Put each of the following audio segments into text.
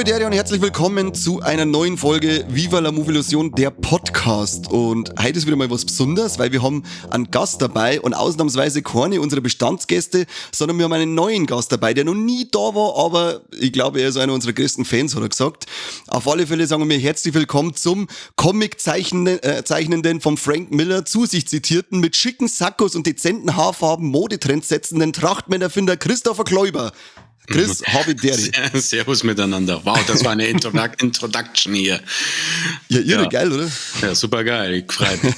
Habedere und herzlich willkommen zu einer neuen Folge Viva la Movilusion, der Podcast. Und heute ist wieder mal was Besonderes, weil wir haben einen Gast dabei und ausnahmsweise keine unserer Bestandsgäste, sondern wir haben einen neuen Gast dabei, der noch nie da war, aber ich glaube, er ist einer unserer größten Fans, hat er gesagt. Auf alle Fälle sagen wir herzlich willkommen zum Comic-Zeichnenden vom Frank Miller zu sich zitierten, mit schicken Sakkos und dezenten Haarfarben Modetrends setzenden Trachtmännerfinder Christopher Kloiber. Chris, Habedere. Servus miteinander. Wow, das war eine Introduction hier. Ja, irre, ja. Geil, oder? Ja, super geil. Ich freue mich.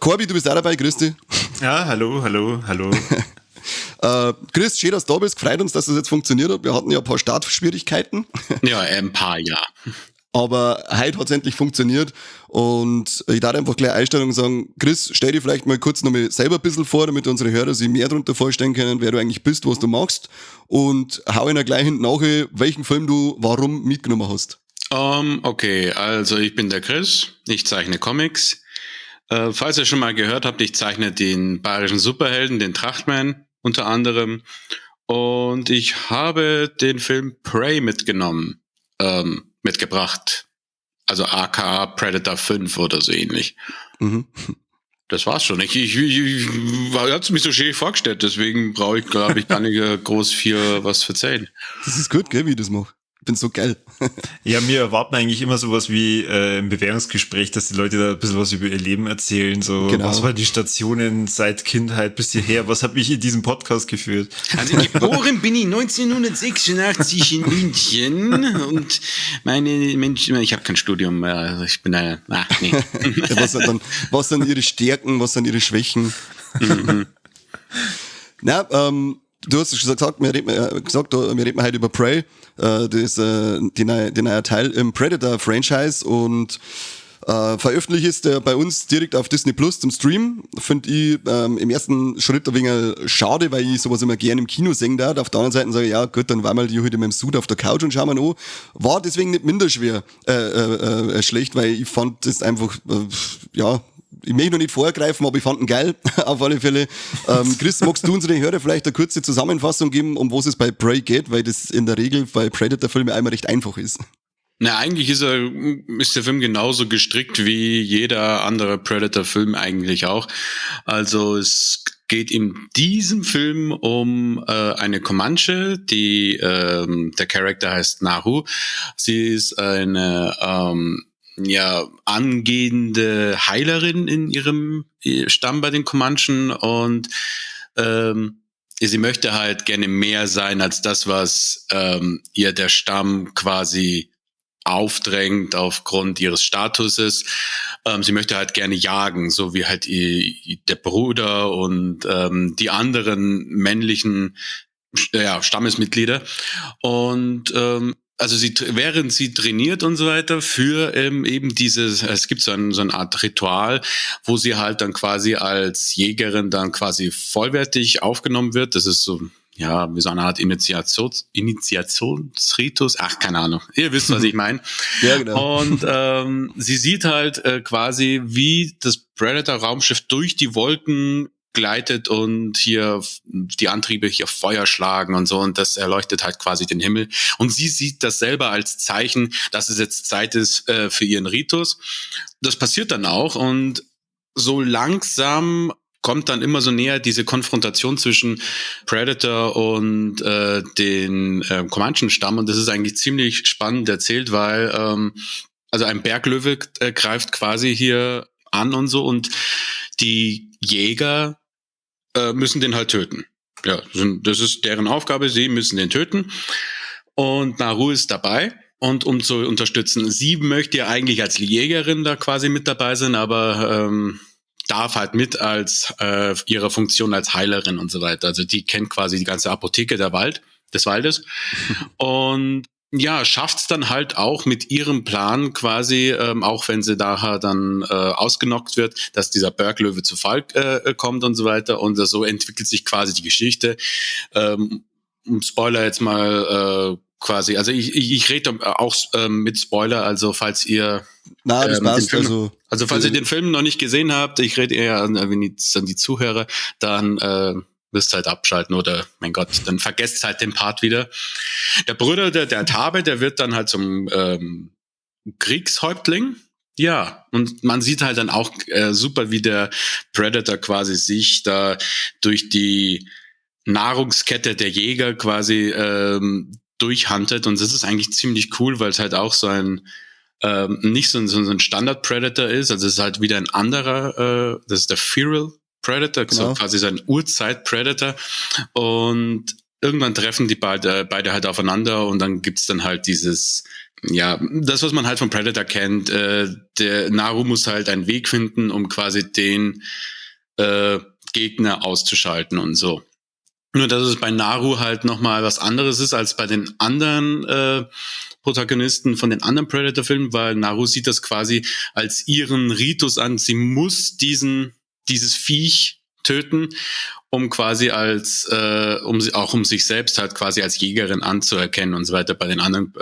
Corby, du bist auch dabei, grüß dich. Ja, hallo, hallo, hallo. Chris, schön, dass du da bist. Freut uns, dass das jetzt funktioniert hat. Wir hatten ja ein paar Startschwierigkeiten. Ja, ein paar, ja. Aber heute hat es endlich funktioniert und ich darf einfach gleich einsteigen und sagen, Chris, stell dir vielleicht mal kurz nochmal selber ein bisschen vor, damit unsere Hörer sich mehr darunter vorstellen können, wer du eigentlich bist, was du machst, und hau ihnen gleich hinten nach, welchen Film du warum mitgenommen hast. Okay, also ich bin der Chris, ich zeichne Comics. Falls ihr schon mal gehört habt, ich zeichne den bayerischen Superhelden, den Trachtman unter anderem, und ich habe den Film Prey mitgebracht. Also aka Predator 5 oder so ähnlich. Mhm. Das war's schon. Ich hab's mich so schön vorgestellt, deswegen brauche ich, glaube ich, gar nicht groß viel was erzählen. Das ist gut, gell, wie ich das mache. Ich bin so geil. Ja, mir erwarten eigentlich immer sowas wie im Bewerbungsgespräch, dass die Leute da ein bisschen was über ihr Leben erzählen. So, genau. Was waren die Stationen seit Kindheit bis hierher? Was hat mich in diesem Podcast geführt? Also geboren bin ich 1986 in München und meine Menschen, ich habe kein Studium, also ich bin eine, nee. Ja, was sind ihre Stärken, was sind ihre Schwächen? Mhm. Na, du hast schon gesagt, wir reden heute über Prey. Das ist der neue Teil im Predator-Franchise und veröffentlicht ist der bei uns direkt auf Disney Plus zum Stream. Finde ich im ersten Schritt ein wenig schade, weil ich sowas immer gerne im Kino sehen darf. Auf der anderen Seite sage ich, ja gut, dann waren wir die heute mit dem Suit auf der Couch und schauen wir an. War deswegen nicht minder schwer, schlecht, weil ich fand das einfach, ja, ich möchte noch nicht vorgreifen, aber ich fand ihn geil, auf alle Fälle. Chris, magst du unseren Hörer vielleicht eine kurze Zusammenfassung geben, um was es bei Prey geht, weil das in der Regel bei Predator-Filmen einmal recht einfach ist. Na, eigentlich ist der Film genauso gestrickt wie jeder andere Predator-Film eigentlich auch. Also es geht in diesem Film um eine Comanche, die der Charakter heißt Naru. Sie ist eine angehende Heilerin in ihrem Stamm bei den Comanchen und sie möchte halt gerne mehr sein als das, was ihr der Stamm quasi aufdrängt aufgrund ihres Statuses. Sie möchte halt gerne jagen, so wie halt der Bruder und die anderen männlichen Stammesmitglieder. Und also sie, während sie trainiert und so weiter für eben dieses, es gibt so eine Art Ritual, wo sie halt dann quasi als Jägerin dann quasi vollwertig aufgenommen wird. Das ist so, ja, wie so eine Art Initiationsritus. Ach, keine Ahnung. Ihr wisst, was ich meine. Ja, genau. Und sie sieht halt quasi, wie das Predator-Raumschiff durch die Wolken gleitet und hier die Antriebe hier Feuer schlagen und so, und das erleuchtet halt quasi den Himmel. Und sie sieht das selber als Zeichen, dass es jetzt Zeit ist für ihren Ritus. Das passiert dann auch und so langsam kommt dann immer so näher diese Konfrontation zwischen Predator und den Comanchen-Stamm, und das ist eigentlich ziemlich spannend erzählt, weil also ein Berglöwe greift quasi hier an und so, und die Jäger müssen den halt töten. Ja, das ist deren Aufgabe, sie müssen den töten. Und Naru ist dabei, und um zu unterstützen. Sie möchte ja eigentlich als Jägerin da quasi mit dabei sein, aber darf halt mit als ihrer Funktion als Heilerin und so weiter. Also die kennt quasi die ganze Apotheke des Waldes. Und ja, schafft's dann halt auch mit ihrem Plan quasi, auch wenn sie nachher dann ausgenockt wird, dass dieser Berglöwe zu Fall kommt und so weiter. Und so entwickelt sich quasi die Geschichte. Spoiler jetzt mal quasi, also ich rede auch mit Spoiler, also falls ihr Na, das passt, Film, also falls ihr den Film noch nicht gesehen habt, ich rede eher an die Zuhörer, dann Wirst halt abschalten oder, mein Gott, dann vergesst halt den Part wieder. Der Bruder, der Tabe, der wird dann halt zum Kriegshäuptling. Ja, und man sieht halt dann auch super, wie der Predator quasi sich da durch die Nahrungskette der Jäger quasi durchhuntet. Und das ist eigentlich ziemlich cool, weil es halt auch so ein nicht so ein Standard-Predator ist. Also es ist halt wieder ein anderer, das ist der Feral Predator, genau. So quasi so ein Urzeit-Predator. Und irgendwann treffen die beide halt aufeinander und dann gibt's dann halt dieses, ja, das, was man halt von Predator kennt, der Naru muss halt einen Weg finden, um quasi den Gegner auszuschalten und so. Nur, dass es bei Naru halt nochmal was anderes ist als bei den anderen Protagonisten von den anderen Predator-Filmen, weil Naru sieht das quasi als ihren Ritus an. Sie muss dieses Viech töten, um quasi als, um sich selbst halt quasi als Jägerin anzuerkennen und so weiter. Bei den anderen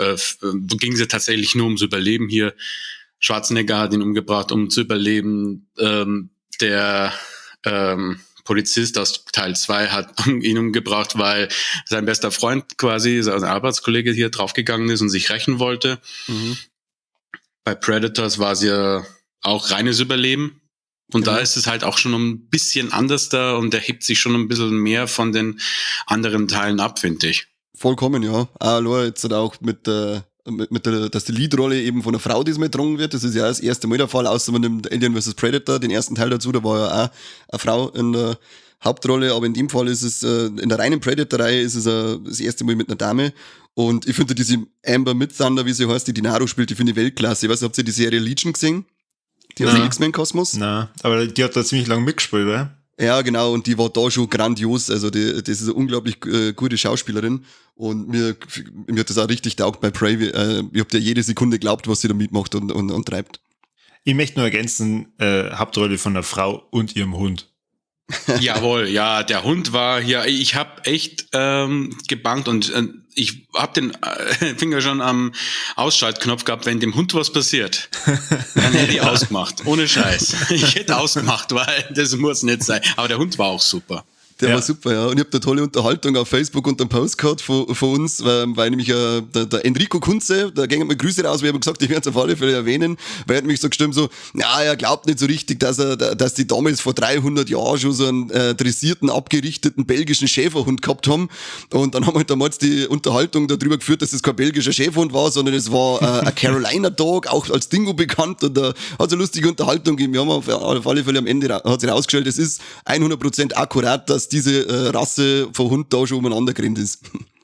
ging es ja tatsächlich nur ums Überleben hier. Schwarzenegger hat ihn umgebracht, um zu überleben. Der Polizist aus Teil 2 hat ihn umgebracht, weil sein bester Freund quasi, sein Arbeitskollege hier draufgegangen ist und sich rächen wollte. Mhm. Bei Predators war es ja auch reines Überleben. Und genau. Da ist es halt auch schon ein bisschen anders da und der hebt sich schon ein bisschen mehr von den anderen Teilen ab, finde ich. Vollkommen, ja. Hallo, jetzt halt auch mit der, dass die Leadrolle eben von einer Frau diesmal getragen wird. Das ist ja das erste Mal der Fall, außer man nimmt Alien vs. Predator, den ersten Teil dazu, da war ja auch eine Frau in der Hauptrolle, aber in dem Fall ist es, in der reinen Predator-Reihe ist es das erste Mal mit einer Dame. Und ich finde diese Amber Midthunder, wie sie heißt, die Naru spielt, die finde ich Weltklasse. Ich weiß nicht, habt ihr die Serie Legion gesehen? Die aus dem X-Men-Kosmos? Nein, aber die hat da ziemlich lange mitgespielt, oder? Ja, genau, und die war da schon grandios. Also die, das ist eine unglaublich gute Schauspielerin. Und mir hat das auch richtig taugt bei Prey. Ich hab dir jede Sekunde geglaubt, was sie da mitmacht und treibt. Ich möchte nur ergänzen, Hauptrolle von einer Frau und ihrem Hund. Jawohl, ja, der Hund war hier, ich habe echt gebangt und ich habe den Finger schon am Ausschaltknopf gehabt, wenn dem Hund was passiert, dann hätte ich ausgemacht, ohne Scheiß. Ich hätte ausgemacht, weil das muss nicht sein. Aber der Hund war auch super. Der war super, ja. Und ich habe da tolle Unterhaltung auf Facebook und einem Postcard von uns, weil nämlich der Enrico Kunze, da gingen mal Grüße raus, wir haben gesagt, ich werde es auf alle Fälle erwähnen, weil er hat mich so gestimmt, so, ja, er glaubt nicht so richtig, dass die damals vor 300 Jahren schon so einen dressierten, abgerichteten belgischen Schäferhund gehabt haben. Und dann haben wir halt damals die Unterhaltung darüber geführt, dass es kein belgischer Schäferhund war, sondern es war ein Carolina Dog, auch als Dingo bekannt. Und da hat es eine lustige Unterhaltung gegeben. Wir haben auf alle Fälle am Ende hat sich rausgestellt, es ist 100% akkurat, dass diese Rasse von Hund da schon umeinander gerannt ist.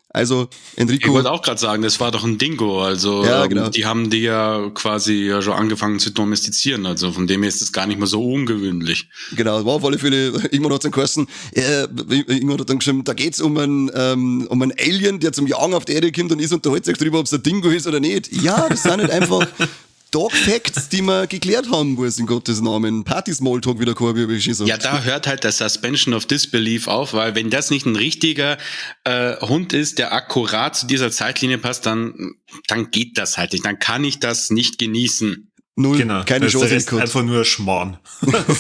Also, Enrico. Ich wollte auch gerade sagen, das war doch ein Dingo. Also, ja, genau. Die haben die ja quasi ja schon angefangen zu domestizieren. Also, von dem her ist das gar nicht mehr so ungewöhnlich. Genau, war auf alle Fälle, irgendwann hat es dann geheißen, irgendwann hat dann geschrieben, da geht's um einen Alien, der zum Jagen auf die Erde kommt und ist unterhält sich darüber, ob es ein Dingo ist oder nicht. Ja, das sind nicht einfach Dog Facts, die wir geklärt haben muss, in Gottes Namen. Party-Smalltalk, wie der Corby habe ich schon gesagt. Ja, da hört halt der Suspension of Disbelief auf, weil wenn das nicht ein richtiger Hund ist, der akkurat zu dieser Zeitlinie passt, dann geht das halt nicht. Dann kann ich das nicht genießen. Null, genau, keine Chance. Das ist einfach nur Schmarrn.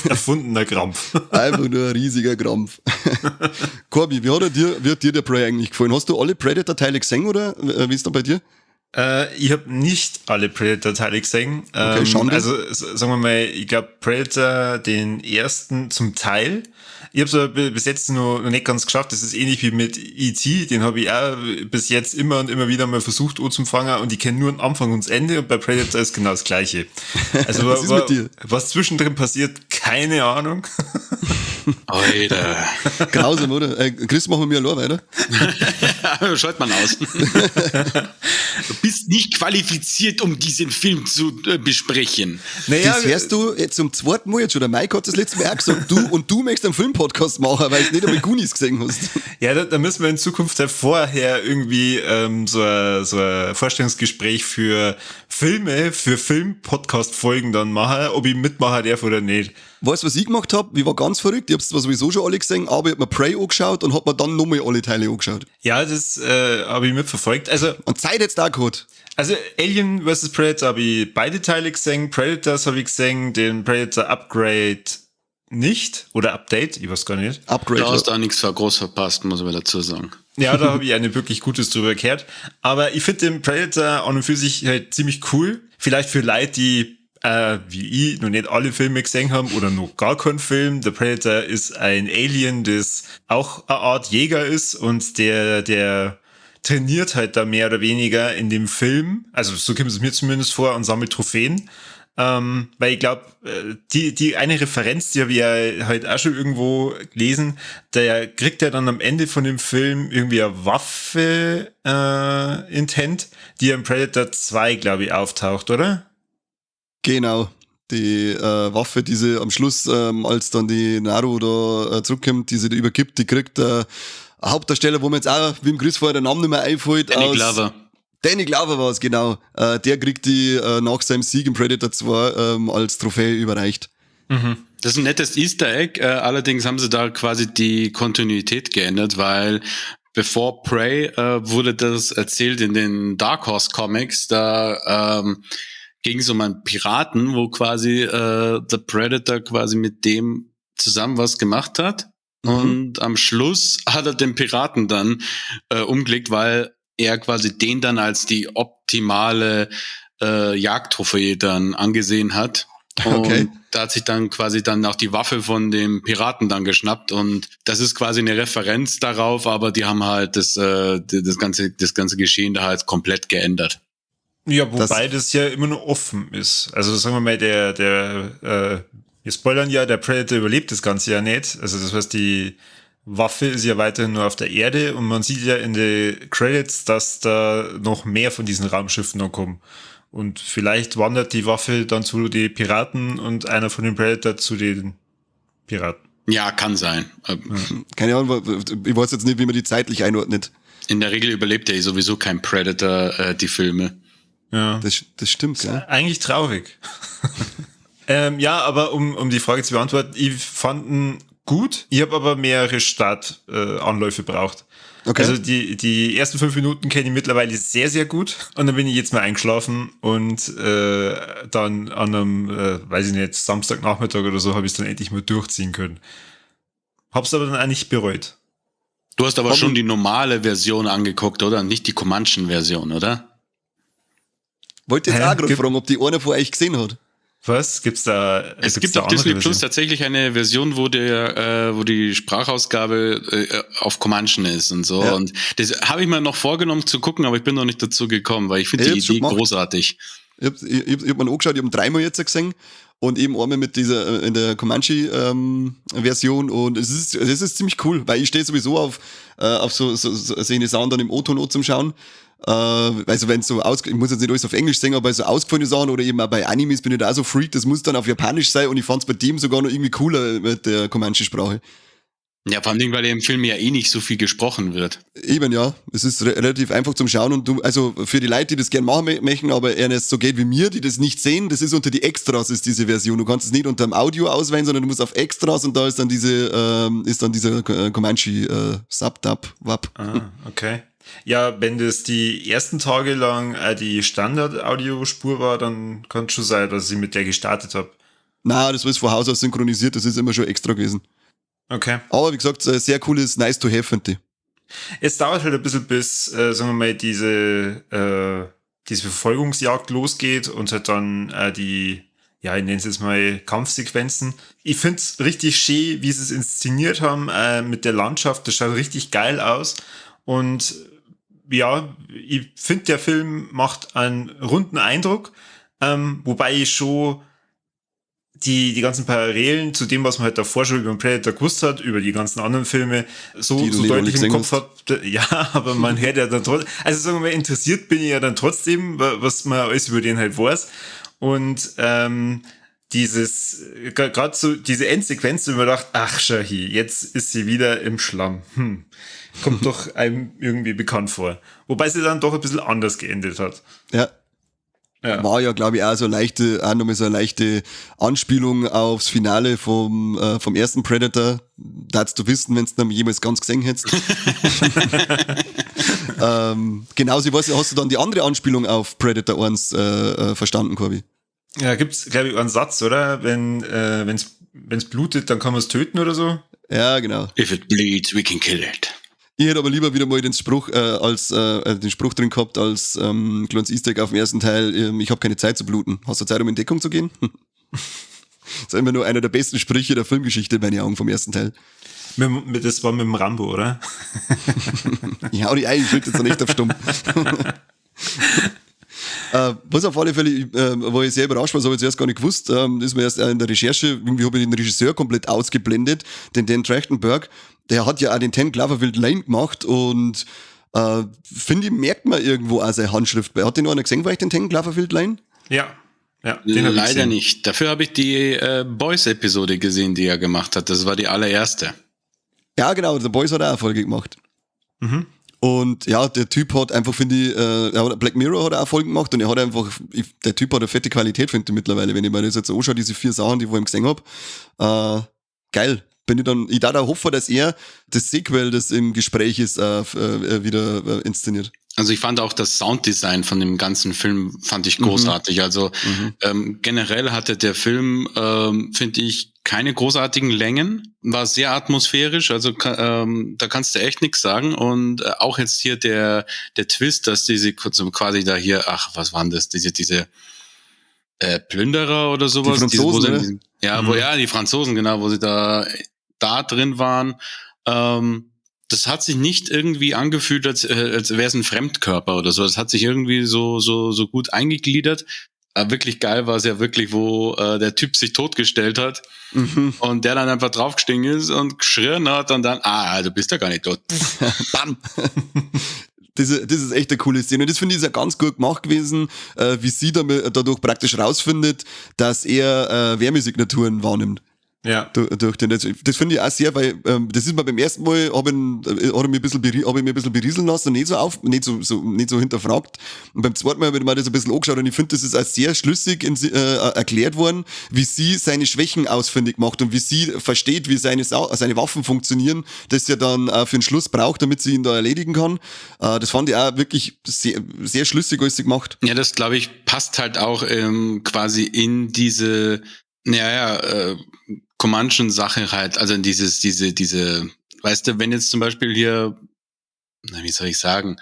Erfundener Krampf. Einfach nur ein riesiger Krampf. Corby, wie hat dir der Prey eigentlich gefallen? Hast du alle Predator-Teile gesehen, oder? Wie ist das bei dir? Ich habe nicht alle Predator-Teile gesehen. Okay, schande. Also sagen wir mal, ich glaube Predator den ersten zum Teil. Ich habe es bis jetzt noch nicht ganz geschafft. Das ist ähnlich wie mit E.T., den habe ich auch bis jetzt immer und immer wieder mal versucht anzufangen und ich kenne nur den Anfang und das Ende und bei Predator ist genau das Gleiche. Also was ist mit dir? Was zwischendrin passiert, keine Ahnung. Alter. Grausam, oder? Chris, machen wir mir allein weiter. Schalt man aus. Du bist nicht qualifiziert, um diesen Film zu besprechen. Naja, das hörst du jetzt zum zweiten Mal jetzt schon. Der Mike hat das letzte Mal auch gesagt, du möchtest einen Filmpodcast machen, weil du nicht einmal Goonies gesehen hast. Ja, da müssen wir in Zukunft ja vorher irgendwie so ein Vorstellungsgespräch für Filme, für Film-Podcast-Folgen dann machen, ob ich mitmachen darf oder nicht. Weißt du, was ich gemacht habe? Ich war ganz verrückt. Ich hab's zwar sowieso schon alle gesehen, aber ich hab mir Prey angeschaut und hab mir dann nochmal alle Teile angeschaut. Ja, das habe ich mitverfolgt. Also, und Zeit jetzt da gehabt. Also Alien vs. Predator habe ich beide Teile gesehen. Predators habe ich gesehen, den Predator Upgrade nicht. Oder Update, ich weiß gar nicht. Upgrade. Du hast da nichts groß verpasst, muss ich mal dazu sagen. Ja, da habe ich eine wirklich Gutes drüber gehört. Aber ich finde den Predator an und für sich halt ziemlich cool. Vielleicht für Leute, die wie ich noch nicht alle Filme gesehen haben oder noch gar keinen Film. Der Predator ist ein Alien, das auch eine Art Jäger ist und der trainiert halt da mehr oder weniger in dem Film. Also so kommt es mir zumindest vor und sammelt Trophäen. Weil ich glaube, die eine Referenz, die habe ich ja halt auch schon irgendwo gelesen, der kriegt ja dann am Ende von dem Film irgendwie eine Waffe in Hand, die im Predator 2, glaube ich, auftaucht, oder? Genau. Die Waffe, die sie am Schluss, als dann die Naru da zurückkommt, die sie da übergibt, die kriegt der Hauptdarsteller, wo mir jetzt auch, wie im Chris vorher der Name nicht mehr einfällt. Danny Glover. Danny Glover war es, genau. Der kriegt die nach seinem Sieg im Predator 2 als Trophäe überreicht. Mhm. Das ist ein nettes Easter Egg. Allerdings haben sie da quasi die Kontinuität geändert, weil bevor Prey wurde das erzählt in den Dark Horse Comics, da ging es um einen Piraten, wo quasi The Predator quasi mit dem zusammen was gemacht hat. Mhm. Und am Schluss hat er den Piraten dann umgelegt, weil er quasi den dann als die optimale Jagdtrophäe dann angesehen hat. Und okay. Da hat sich dann quasi dann auch die Waffe von dem Piraten dann geschnappt und das ist quasi eine Referenz darauf, aber die haben halt das ganze Geschehen da halt komplett geändert. Ja, wobei das ja immer noch offen ist. Also sagen wir mal, wir spoilern ja, der Predator überlebt das Ganze ja nicht. Also das heißt, die Waffe ist ja weiterhin nur auf der Erde und man sieht ja in den Credits, dass da noch mehr von diesen Raumschiffen noch kommen. Und vielleicht wandert die Waffe dann zu den Piraten und einer von den Predator zu den Piraten. Ja, kann sein. Ja. Keine Ahnung, ich weiß jetzt nicht, wie man die zeitlich einordnet. In der Regel überlebt ja sowieso kein Predator die Filme. Ja. Das stimmt, ja. Eigentlich traurig. Ja, aber um die Frage zu beantworten, ich fand ihn gut, ich habe aber mehrere Startanläufe braucht. Okay. Also die ersten 5 Minuten kenne ich mittlerweile sehr, sehr gut. Und dann bin ich jetzt mal eingeschlafen und dann an einem, weiß ich nicht, Samstagnachmittag oder so, habe ich es dann endlich mal durchziehen können. Hab's aber dann eigentlich bereut. Du hast aber schon die normale Version angeguckt, oder? Nicht die Comanchen-Version, oder? Wollte jetzt auch gerade fragen, ob die einer von euch gesehen hat. Was? Gibt's da? Es gibt auf Disney Plus tatsächlich eine Version, wo die Sprachausgabe auf Comanchen ist und so. Ja. Und das habe ich mir noch vorgenommen zu gucken, aber ich bin noch nicht dazu gekommen, weil ich finde die Idee großartig. Ich hab mir angeschaut, ich habe dreimal jetzt gesehen und eben einmal mit dieser in der Comanche-Version und es ist ziemlich cool, weil ich stehe sowieso auf so solche Sachen dann im O-Ton zum Schauen. Also wenn es so ich muss jetzt nicht alles auf Englisch singen, aber bei so ausgefallene Sachen oder eben auch bei Animes bin ich da auch so Freak, das muss dann auf Japanisch sein und ich fand's bei dem sogar noch irgendwie cooler mit der Comanche-Sprache. Ja, vor allem, weil im Film ja eh nicht so viel gesprochen wird. Eben, ja. Es ist relativ einfach zum Schauen und du, also für die Leute, die das gerne machen möchten, aber eher es so geht wie mir, die das nicht sehen, das ist unter die Extras ist diese Version. Du kannst es nicht unter dem Audio auswählen, sondern du musst auf Extras und da ist dann diese, dieser Comanche Sub-Dub, Wap. Ah, okay. Ja, wenn das die ersten Tage lang die Standard-Audiospur war, dann kann es schon sein, dass ich mit der gestartet habe. Na, das ist von Haus aus synchronisiert, das ist immer schon extra gewesen. Okay. Aber wie gesagt, sehr cooles Nice to have, finde ich. Es dauert halt ein bisschen, bis, sagen wir mal, diese Verfolgungsjagd losgeht und halt dann die, ja, ich nenne es jetzt mal Kampfsequenzen. Ich finde es richtig schön, wie sie es inszeniert haben mit der Landschaft. Das schaut richtig geil aus. Und ja, ich finde, der Film macht einen runden Eindruck, wobei ich schon die ganzen Parallelen zu dem, was man halt davor schon über den Predator gewusst hat, über die ganzen anderen Filme, so deutlich im Kopf hat. Ja, aber man hört ja dann trotzdem, also sagen wir mal, interessiert bin ich ja dann trotzdem, was man alles über den halt weiß. Und dieses, gerade so diese Endsequenz, wo man dachte, ach Shahi, jetzt ist sie wieder im Schlamm. Kommt doch einem irgendwie bekannt vor. Wobei sie dann doch ein bisschen anders geendet hat. Ja. Ja. War ja, glaube ich, auch so leichte, auch nochmal so eine leichte Anspielung aufs Finale vom ersten Predator. Darfst du wissen, wenn du ihn jemals ganz gesehen hättest. Genauso, ich weiß, hast du dann die andere Anspielung auf Predator 1 verstanden, Corby? Ja, gibt's, glaube ich, einen Satz, oder? Wenn wenn's Wenn's blutet, dann kann man es töten oder so. Ja, genau. If it bleeds, we can kill it. Ich hätte aber lieber wieder mal den Spruch den Spruch drin gehabt als kleines Easter Egg auf dem ersten Teil, ich habe keine Zeit zu bluten. Hast du Zeit, um in Deckung zu gehen? Das ist immer nur einer der besten Sprüche der Filmgeschichte in meinen Augen vom ersten Teil. Das war mit dem Rambo, oder? Ich hau die ein, ich drück jetzt noch nicht auf stumm. Was auf alle Fälle, wo ich sehr überrascht war, das habe ich zuerst gar nicht gewusst, das ist mir erst in der Recherche, irgendwie habe ich den Regisseur komplett ausgeblendet, den Dan Trachtenberg, der hat ja auch den 10 Cloverfield Lane gemacht und finde ich, merkt man irgendwo auch seine Handschrift. Hat den noch einer gesehen, war ich den 10 Cloverfield Lane? Ja. Ja, den leider nicht. Dafür habe ich die Boys-Episode gesehen, die er gemacht hat. Das war die allererste. Ja, genau, The Boys hat er auch eine Folge gemacht. Mhm. Und ja, der Typ hat einfach, finde ich, Black Mirror hat er auch Folgen gemacht und er hat einfach, der Typ hat eine fette Qualität, finde ich mittlerweile, wenn ich mir das jetzt anschaue, diese 4 Sachen, die ich vor ihm gesehen hab. Geil. Bin ich dann, ich da hoffe, dass er das Sequel, das im Gespräch ist, wieder inszeniert. Also ich fand auch das Sounddesign von dem ganzen Film, fand ich großartig. Also generell hatte der Film, finde ich, keine großartigen Längen, war sehr atmosphärisch, also da kannst du echt nichts sagen. Und auch jetzt hier der Twist, dass diese quasi da hier, ach, was waren das, diese Plünderer oder sowas? Die Franzosen, diese, wo sie, die Franzosen, genau, wo sie da drin waren. Das hat sich nicht irgendwie angefühlt, als wäre es ein Fremdkörper oder so. Das hat sich irgendwie so gut eingegliedert. Wirklich geil war es ja wirklich, wo der Typ sich totgestellt hat und der dann einfach draufgestiegen ist und geschrien hat und dann, du bist ja gar nicht tot. Bam! Das ist echt eine coole Szene. Und das finde ich ist ja ganz gut gemacht gewesen, wie sie dadurch praktisch rausfindet, dass er Wärmesignaturen wahrnimmt. Ja. Durch den, das finde ich auch sehr, weil das ist mir beim ersten Mal, hab ich mich ein bisschen berieseln lassen und nicht so hinterfragt. Und beim zweiten Mal habe ich mir das ein bisschen angeschaut und ich finde, das ist auch sehr schlüssig erklärt worden, wie sie seine Schwächen ausfindig macht und wie sie versteht, wie seine Waffen funktionieren, das sie dann für den Schluss braucht, damit sie ihn da erledigen kann. Das fand ich auch wirklich sehr, sehr schlüssig alles gemacht. Ja, das glaube ich passt halt auch quasi in diese, Comanchen-Sache halt, also in diese, weißt du, wenn jetzt zum Beispiel hier, na, wie soll ich sagen,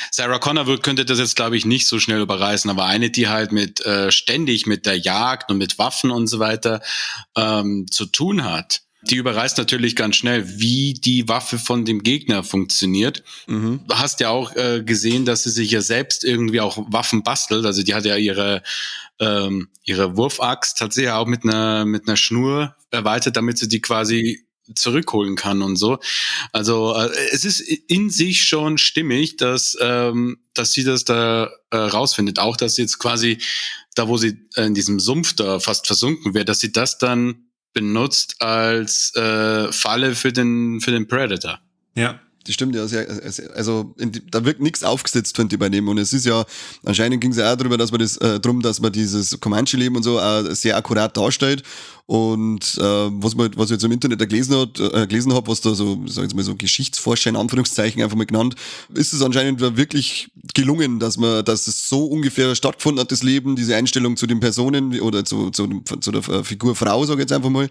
Sarah Connor könnte das jetzt, glaube ich, nicht so schnell überreißen, aber eine, die halt mit ständig mit der Jagd und mit Waffen und so weiter zu tun hat, die überreißt natürlich ganz schnell, wie die Waffe von dem Gegner funktioniert. Mhm. Du hast ja auch gesehen, dass sie sich ja selbst irgendwie auch Waffen bastelt. Also die hat ja ihre Wurfaxt, hat sie ja auch mit einer Schnur erweitert, damit sie die quasi zurückholen kann und so. Also es ist in sich schon stimmig, dass sie das da rausfindet. Auch, dass sie jetzt quasi da, wo sie in diesem Sumpf da fast versunken wäre, dass sie das dann benutzt als Falle für den Predator. Ja. Das stimmt ja. Also da wird nichts aufgesetzt, finde ich, bei dem. Und es ist ja, anscheinend ging es ja auch darüber, dass man das, drum, dass man dieses Comanche-Leben und so auch sehr akkurat darstellt. Und was ich jetzt im Internet gelesen habe, was da so, sag ich jetzt mal, so Geschichtsforscher in Anführungszeichen einfach mal genannt, ist es anscheinend wirklich gelungen, dass es so ungefähr stattgefunden hat, das Leben, diese Einstellung zu den Personen oder zu der Figur Frau, sag ich jetzt einfach mal,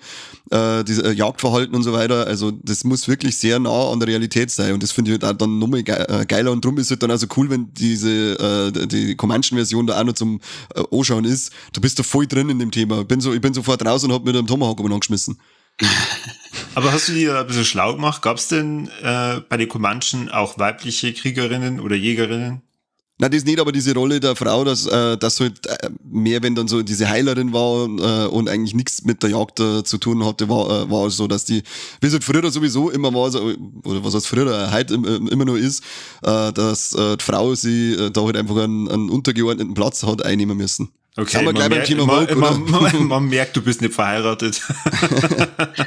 dieses Jagdverhalten und so weiter. Also das muss wirklich sehr nah an der Realität sein. Und das finde ich halt auch dann nochmal geiler. Und drum ist es halt dann auch so cool, wenn die Comanchen-Version da auch noch zum Anschauen ist. Du bist da voll drin in dem Thema. Ich bin sofort raus und hab mit einem Tomahawk umeinander geschmissen. Aber hast du dir da ein bisschen schlau gemacht? Gab es denn bei den Comanchen auch weibliche Kriegerinnen oder Jägerinnen? Nein, das nicht, aber diese Rolle der Frau, dass halt mehr, wenn dann so diese Heilerin war und eigentlich nichts mit der Jagd zu tun hatte, war so, dass die, wie es halt früher sowieso immer war, so, oder was heißt früher, heute immer noch ist, dass die Frau sie da halt einfach einen untergeordneten Platz hat einnehmen müssen. Okay, man, gleich beim Thema Vogue, man merkt, du bist nicht verheiratet.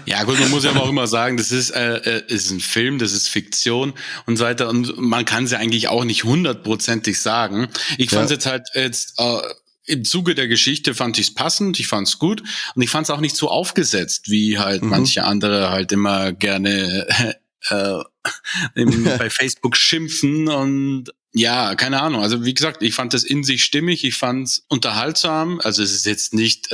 Ja gut, man muss ja aber auch immer sagen, das ist ein Film, das ist Fiktion und so weiter und man kann es ja eigentlich auch nicht hundertprozentig sagen. Ich fand es jetzt halt im Zuge der Geschichte fand ich es passend, ich fand es gut und ich fand es auch nicht so aufgesetzt, wie halt manche andere halt immer gerne bei Facebook schimpfen und ja, keine Ahnung. Also wie gesagt, ich fand das in sich stimmig, ich fand es unterhaltsam. Also es ist jetzt nicht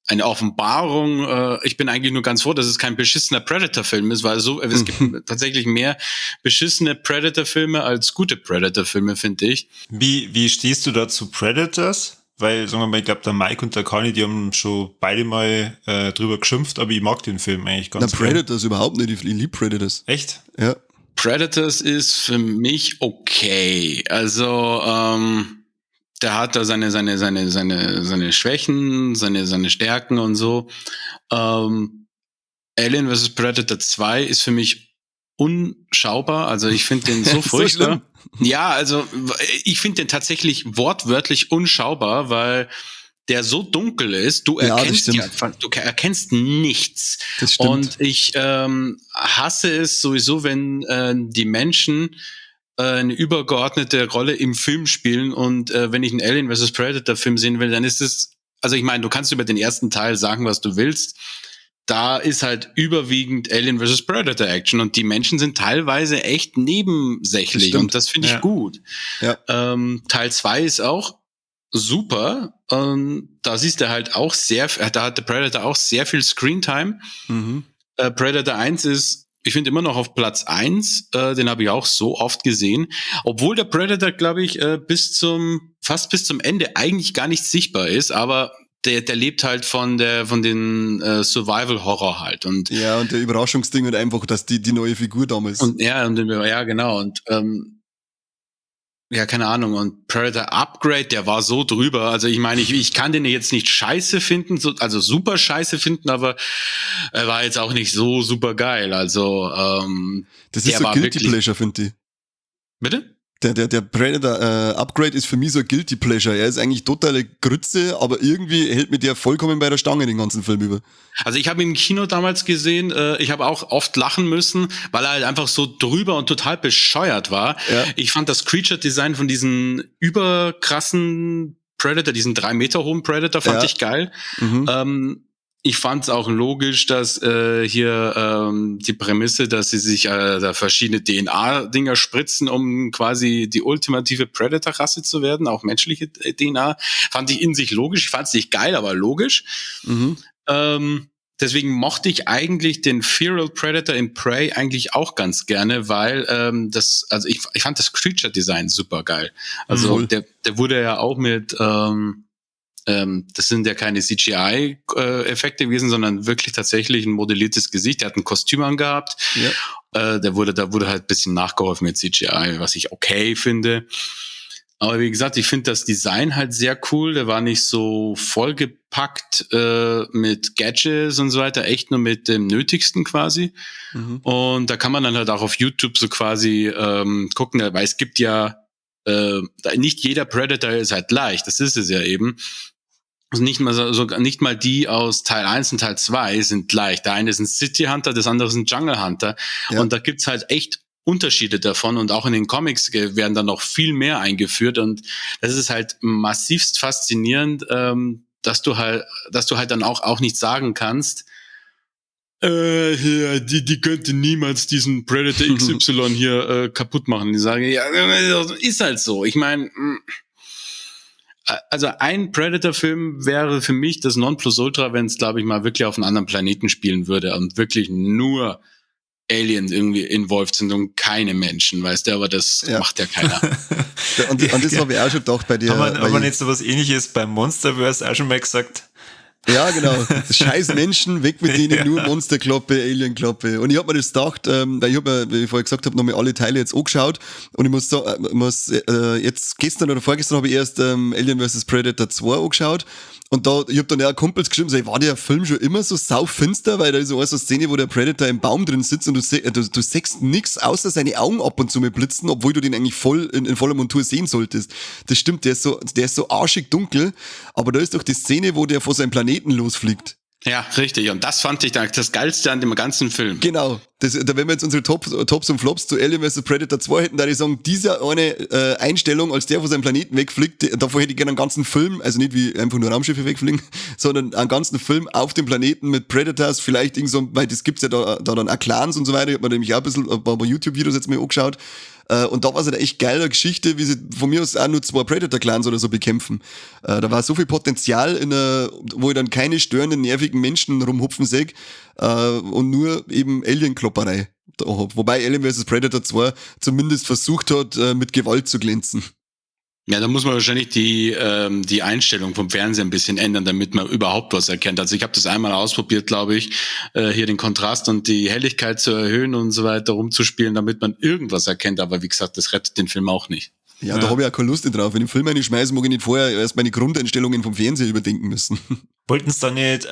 eine Offenbarung. Ich bin eigentlich nur ganz froh, dass es kein beschissener Predator-Film ist, weil so, es gibt tatsächlich mehr beschissene Predator-Filme als gute Predator-Filme, finde ich. Wie stehst du da zu Predators? Weil, sagen wir mal, ich glaube, der Mike und der Kani, die haben schon beide mal drüber geschimpft, aber ich mag den Film eigentlich ganz Na, Predators gern. Überhaupt nicht, ich liebe Predators. Echt? Ja. Predators ist für mich okay. Also, der hat da seine Schwächen, seine Stärken und so. Alien vs. Predator 2 ist für mich unschaubar. Also ich finde den so furchtbar. So ja, also ich finde den tatsächlich wortwörtlich unschaubar, weil der so dunkel ist, du erkennst ja, du erkennst nichts. Das stimmt. Und ich hasse es sowieso, wenn die Menschen eine übergeordnete Rolle im Film spielen und wenn ich einen Alien vs. Predator Film sehen will, dann ist es, also ich meine, du kannst über den ersten Teil sagen, was du willst. Da ist halt überwiegend Alien vs. Predator Action und die Menschen sind teilweise echt nebensächlich und das finde ich gut. Ja. Teil 2 ist auch super. Da siehst du halt auch sehr, da hat der Predator auch sehr viel Screentime. Mhm. Predator 1 ist, ich finde, immer noch auf Platz 1, den habe ich auch so oft gesehen, obwohl der Predator, glaube ich, fast bis zum Ende eigentlich gar nicht sichtbar ist, aber der lebt halt von den Survival-Horror halt. Und ja, und der Überraschungsding und einfach, dass die neue Figur damals. Und ja, genau. Und ja, keine Ahnung. Und Predator Upgrade, der war so drüber. Also ich meine, ich kann den jetzt nicht scheiße finden, so, also super scheiße finden, aber er war jetzt auch nicht so super geil. Also das ist so Guilty Pleasure, finde ich. Bitte? Der Predator Upgrade ist für mich so ein Guilty Pleasure. Er ist eigentlich totale Grütze, aber irgendwie hält mir der vollkommen bei der Stange den ganzen Film über. Also ich habe ihn im Kino damals gesehen, ich habe auch oft lachen müssen, weil er halt einfach so drüber und total bescheuert war. Ja. Ich fand das Creature-Design von diesen überkrassen Predator, diesen 3 Meter hohen Predator, fand ich geil. Mhm. Ich fand es auch logisch, dass hier die Prämisse, dass sie sich da verschiedene DNA-Dinger spritzen, um quasi die ultimative Predator-Rasse zu werden, auch menschliche DNA, fand ich in sich logisch. Ich fand es nicht geil, aber logisch. Mhm. Deswegen mochte ich eigentlich den Feral Predator in Prey eigentlich auch ganz gerne, weil ich fand das Creature-Design super geil. Also der wurde ja auch mit das sind ja keine CGI-Effekte gewesen, sondern wirklich tatsächlich ein modelliertes Gesicht. Der hat ein Kostüm angehabt. Ja. Da wurde halt ein bisschen nachgeholfen mit CGI, was ich okay finde. Aber wie gesagt, ich finde das Design halt sehr cool. Der war nicht so vollgepackt mit Gadgets und so weiter, echt nur mit dem Nötigsten quasi. Mhm. Und da kann man dann halt auch auf YouTube so quasi gucken, weil es gibt ja nicht jeder Predator ist halt gleich, das ist es ja eben. Also nicht mal die aus Teil 1 und Teil 2 sind gleich. Der eine ist ein City Hunter, das andere ist ein Jungle Hunter. Ja. Und da gibt's halt echt Unterschiede davon und auch in den Comics werden dann noch viel mehr eingeführt und das ist halt massivst faszinierend, dass du halt dann auch nicht sagen kannst, hier, die könnte niemals diesen Predator XY hier kaputt machen. Die sagen, ja, ist halt so. Ich meine, also ein Predator-Film wäre für mich das Nonplusultra, wenn es, glaube ich, mal wirklich auf einem anderen Planeten spielen würde und wirklich nur Aliens irgendwie involved sind und keine Menschen, weißt du, aber das macht ja keiner. Und das habe ich auch schon gedacht bei dir. Haben wir nicht so was Ähnliches beim Monsterverse auch schon mal gesagt? Ja, genau. Scheiß Menschen, weg mit denen, nur Monsterkloppe, Alienklappe. Und ich hab mir das gedacht, weil ich hab mir, wie ich vorher gesagt habe, nochmal alle Teile jetzt angeschaut und ich muss sagen, jetzt gestern oder vorgestern habe ich erst Alien vs. Predator 2 angeschaut und da, ich hab dann ja Kumpels geschrieben, so, war der Film schon immer so saufinster, weil da ist so eine Szene, wo der Predator im Baum drin sitzt und du siehst nix, außer seine Augen ab und zu mit blitzen, obwohl du den eigentlich voll in voller Montur sehen solltest. Das stimmt, der ist so arschig dunkel, aber da ist doch die Szene, wo der vor seinem Planeten losfliegt. Ja, richtig. Und das fand ich das Geilste an dem ganzen Film. Genau. Das, da, wenn wir jetzt unsere Tops und Flops zu Alien vs. Predator 2 hätten, da würde ich sagen, diese eine Einstellung, als der von seinem Planeten wegfliegt, davor hätte ich gerne einen ganzen Film, also nicht wie einfach nur Raumschiffe wegfliegen, sondern einen ganzen Film auf dem Planeten mit Predators, vielleicht irgend so, weil das gibt's ja da dann auch Clans und so weiter, ich hab mir nämlich auch ein bisschen ein paar YouTube-Videos jetzt mal angeschaut. Und da war es eine echt geile Geschichte, wie sie von mir aus auch nur 2 Predator-Clans oder so bekämpfen. Da war so viel Potenzial, wo ich dann keine störenden, nervigen Menschen rumhupfen seh, und nur eben Alien-Klopperei da hab. Wobei Alien vs. Predator 2 zumindest versucht hat, mit Gewalt zu glänzen. Ja, da muss man wahrscheinlich die Einstellung vom Fernseher ein bisschen ändern, damit man überhaupt was erkennt. Also ich habe das einmal ausprobiert, glaube ich, hier den Kontrast und die Helligkeit zu erhöhen und so weiter rumzuspielen, damit man irgendwas erkennt. Aber wie gesagt, das rettet den Film auch nicht. Ja, da hab ich auch keine Lust drauf. Wenn ich einen Film reinschmeiße, mag ich nicht vorher erst meine Grundeinstellungen vom Fernseher überdenken müssen. Wollten sie da nicht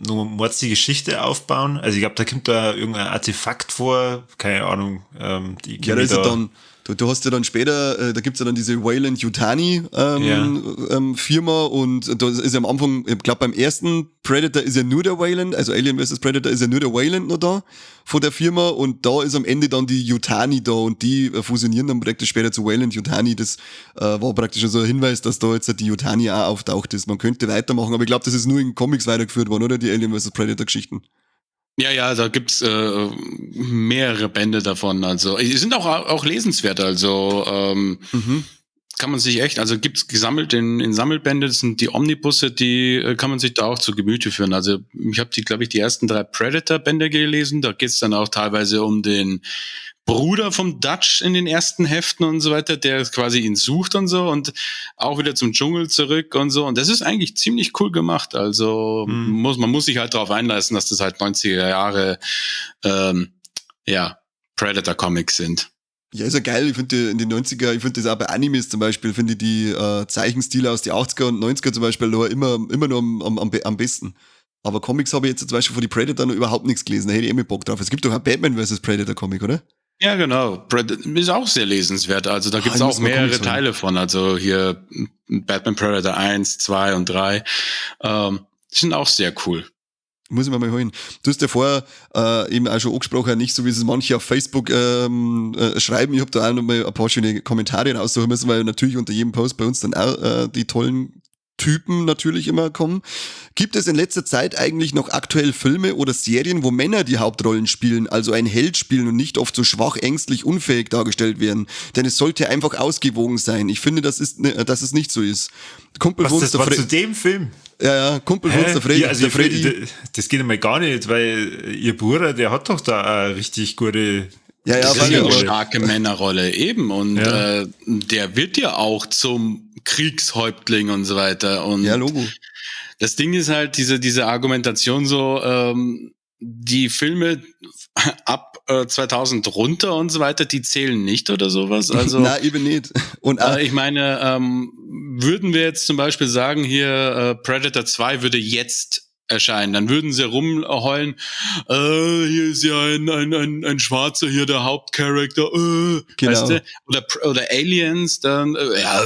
nur Mords die Geschichte aufbauen? Also ich glaub, da kommt da irgendein Artefakt vor, keine Ahnung. Die Ja, da ist ja da dann, du, du hast ja dann später, da gibt's ja dann diese Weyland-Yutani Firma und da ist ja am Anfang, ich glaub, beim ersten Predator ist ja nur der Weyland, also Alien vs. Predator ist ja nur der Weyland noch da von der Firma und da ist am Ende dann die Yutani da und die fusionieren dann praktisch später zu Weyland-Yutani. Das war praktisch so ein Hinweis, dass da jetzt die Yutani auch auftaucht ist. Man könnte weitermachen, aber ich glaub, das ist nur in Comics weitergeführt worden, oder? Die Alien vs. Predator Geschichten. Ja, ja, da gibt's mehrere Bände davon. Also die sind auch lesenswert. Also kann man sich echt, also gibt's gesammelt in Sammelbände, das sind die Omnibusse, die kann man sich da auch zu Gemüte führen. Also ich hab die, glaub ich, die ersten 3 Predator-Bände gelesen. Da geht's dann auch teilweise um den Bruder vom Dutch in den ersten Heften und so weiter, der quasi ihn sucht und so und auch wieder zum Dschungel zurück und so. Und das ist eigentlich ziemlich cool gemacht. Also man muss sich halt darauf einlassen, dass das halt 90er Jahre Predator-Comics sind. Ja, ist ja geil. Ich finde die in den 90er, ich finde das auch bei Animes zum Beispiel, finde ich die Zeichenstile aus die 80er und 90er zum Beispiel noch immer noch am besten. Aber Comics habe ich jetzt zum Beispiel von die Predator noch überhaupt nichts gelesen. Da hätte ich eh mit Bock drauf. Es gibt doch auch Batman versus Predator Comic, oder? Ja, genau. Ist auch sehr lesenswert. Also da gibt's Ich auch muss mal mehrere Comics holen. Teile von. Also hier Batman Predator 1, 2 und 3. Die sind auch sehr cool. Muss ich mir mal holen. Du hast ja vorher eben auch schon angesprochen, nicht so wie es manche auf Facebook schreiben. Ich hab da auch noch mal ein paar schöne Kommentare raussuchen müssen, weil natürlich unter jedem Post bei uns dann auch die tollen Typen natürlich immer kommen. Gibt es in letzter Zeit eigentlich noch aktuell Filme oder Serien, wo Männer die Hauptrollen spielen, also ein Held spielen und nicht oft so schwach, ängstlich, unfähig dargestellt werden? Denn es sollte einfach ausgewogen sein. Ich finde, dass es nicht so ist. Kumpel Was, von uns, das der war Fre- zu dem Film? Ja, ja, Kumpel von uns, Hä? der Freddy, Ja, also der ich find, Freddy. das geht einmal gar nicht, weil ihr Bruder, der hat doch da eine richtig gute Ja, ja, Das ist fand ja ich eine auch. starke Männerrolle eben und der wird ja auch zum Kriegshäuptling und so weiter. Und Ja, Logo. Das Ding ist halt diese Argumentation so, die Filme ab 2000 runter und so weiter, die zählen nicht oder sowas. Also, Nein, eben nicht. Und auch ich meine, würden wir jetzt zum Beispiel sagen, hier Predator 2 würde jetzt erscheinen, dann würden sie rumheulen, hier ist ja ein Schwarzer hier, der Hauptcharakter, weißt du? Oder Aliens, dann ja,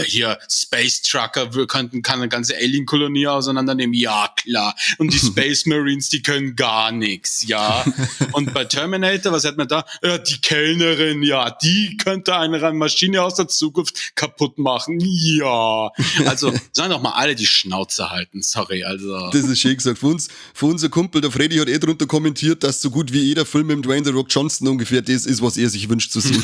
hier Space Trucker, wir könnten, kann eine ganze Alien-Kolonie auseinandernehmen, ja klar. Und die Space Marines, die können gar nix, ja. Und bei Terminator, was hat man da? Ja, die Kellnerin, ja, die könnte eine Maschine aus der Zukunft kaputt machen, ja. Also, sollen doch mal alle die Schnauze halten, sorry, also. Das ist schön gesagt. Für unser Kumpel, der Freddy, hat eh drunter kommentiert, dass so gut wie jeder Film mit Dwayne The Rock Johnson ungefähr das ist, was er sich wünscht zu sehen.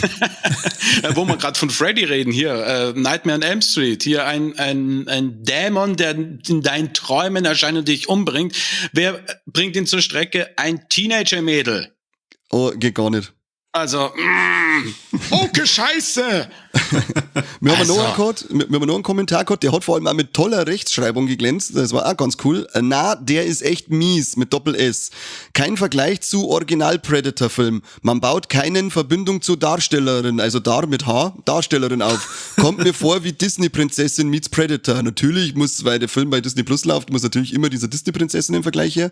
Wo wir grad von Freddy reden, hier, Nightmare on Elm Street, hier ein Dämon, der in deinen Träumen erscheint und dich umbringt. Wer bringt ihn zur Strecke? Ein Teenager-Mädel. Oh, geht gar nicht. Also, okay, Scheiße! Wir haben Also. noch einen gehabt, wir haben noch einen Kommentar gehabt, der hat vor allem auch mit toller Rechtschreibung geglänzt, das war auch ganz cool. Na, der ist echt mies, mit Doppel-S. Kein Vergleich zu Original-Predator-Film. Man baut keinen Verbindung zu Darstellerin, also Dar mit H, Darstellerin auf. Kommt mir vor wie Disney-Prinzessin meets Predator. Natürlich muss, weil der Film bei Disney Plus läuft, muss natürlich immer dieser Disney-Prinzessin im Vergleich her.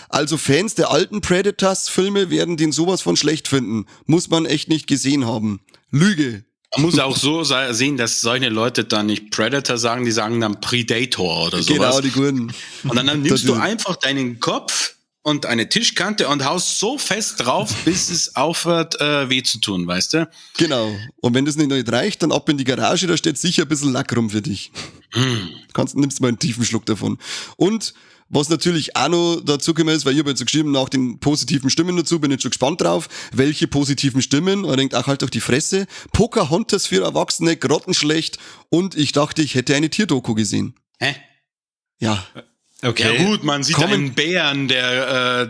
Also Fans der alten Predators-Filme werden den sowas von schlecht finden. Muss man echt nicht gesehen haben. Lüge. Man muss auch so sehen, dass solche Leute dann nicht Predator sagen, die sagen dann Predator oder sowas. Genau, die Guten. Und dann nimmst Das du ist einfach deinen Kopf und eine Tischkante und haust so fest drauf, bis es aufhört, weh zu tun, weißt du? Genau. Und wenn das nicht reicht, dann ab in die Garage, da steht sicher ein bisschen Lack rum für dich. Nimmst mal einen tiefen Schluck davon. Und was natürlich auch noch dazu gekommen ist, weil ich habe jetzt so geschrieben, nach den positiven Stimmen dazu, bin ich schon gespannt drauf, welche positiven Stimmen. Und man denkt, ach, halt doch die Fresse. Pocahontas für Erwachsene, grottenschlecht. Und ich dachte, ich hätte eine Tierdoku gesehen. Hä? Ja. Okay. Ja gut, man sieht einen Bären, der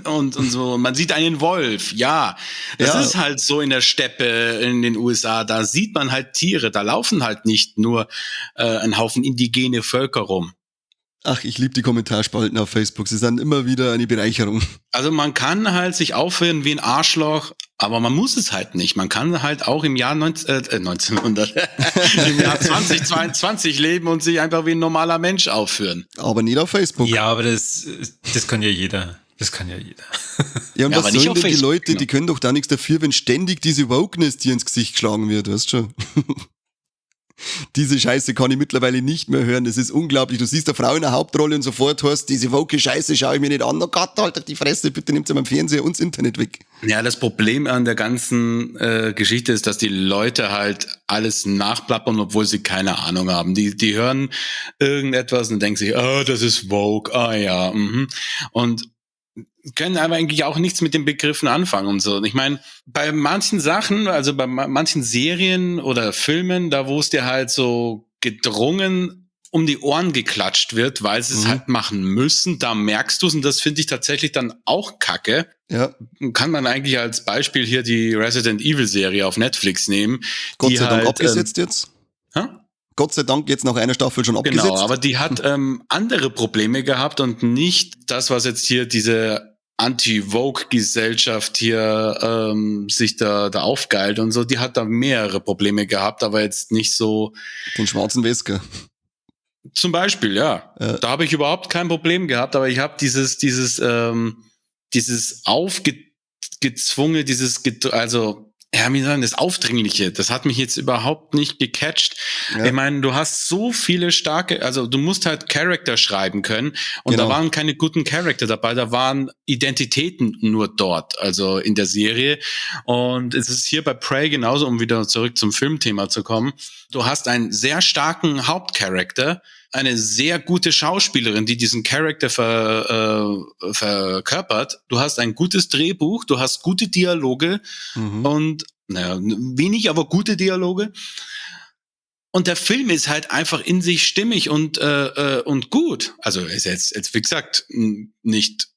und so, man sieht einen Wolf, ja. Das ist halt so in der Steppe in den USA, da sieht man halt Tiere, da laufen halt nicht nur ein Haufen indigene Völker rum. Ach, ich lieb die Kommentarspalten auf Facebook, sie sind immer wieder eine Bereicherung. Also man kann halt sich aufführen wie ein Arschloch, aber man muss es halt nicht. Man kann halt auch im Jahr 1900, im Jahr 2022 leben und sich einfach wie ein normaler Mensch aufführen. Aber nicht auf Facebook. Ja, aber das kann ja jeder. Das kann ja jeder. Ja, und ja, was sollen denn die Leute, genau. Die können doch da nichts dafür, wenn ständig diese Wokeness dir ins Gesicht geschlagen wird, weißt du schon. Diese Scheiße kann ich mittlerweile nicht mehr hören. Das ist unglaublich. Du siehst eine Frau in der Hauptrolle und sofort hörst, diese woke Scheiße schaue ich mir nicht an. Oh Gott, halt doch die Fresse, bitte nimmt sie beim Fernseher und das Internet weg. Ja, das Problem an der ganzen Geschichte ist, dass die Leute halt alles nachplappern, obwohl sie keine Ahnung haben. Die hören irgendetwas und denken sich, oh, das ist woke, ah ja, mhm. Und können aber eigentlich auch nichts mit den Begriffen anfangen und so. Ich meine, bei manchen Sachen, also bei manchen Serien oder Filmen, da wo es dir halt so gedrungen um die Ohren geklatscht wird, weil sie es halt machen müssen, da merkst du es und das finde ich tatsächlich dann auch kacke. Ja. Kann man eigentlich als Beispiel hier die Resident Evil Serie auf Netflix nehmen. Gott sei Dank halt, abgesetzt jetzt. Hä? Gott sei Dank jetzt nach einer Staffel schon abgesetzt. Genau, aber die hat andere Probleme gehabt und nicht das, was jetzt hier diese Anti-Vogue-Gesellschaft hier sich da aufgeilt und so. Die hat da mehrere Probleme gehabt, aber jetzt nicht so... Den schwarzen Wesker. Zum Beispiel, ja. Da habe ich überhaupt kein Problem gehabt, aber ich habe dieses aufgezwungene, also... Ja, wie sagen, das Aufdringliche, das hat mich jetzt überhaupt nicht gecatcht. Ja. Ich meine, du hast so viele starke, also du musst halt Charakter schreiben können und genau. Da waren keine guten Charakter dabei, da waren Identitäten nur dort, also in der Serie. Und es ist hier bei Prey genauso, um wieder zurück zum Filmthema zu kommen. Du hast einen sehr starken Hauptcharakter, eine sehr gute Schauspielerin, die diesen Charakter verkörpert. Du hast ein gutes Drehbuch, du hast gute Dialoge und naja, wenig, aber gute Dialoge. Und der Film ist halt einfach in sich stimmig und gut. Also ist jetzt wie gesagt nicht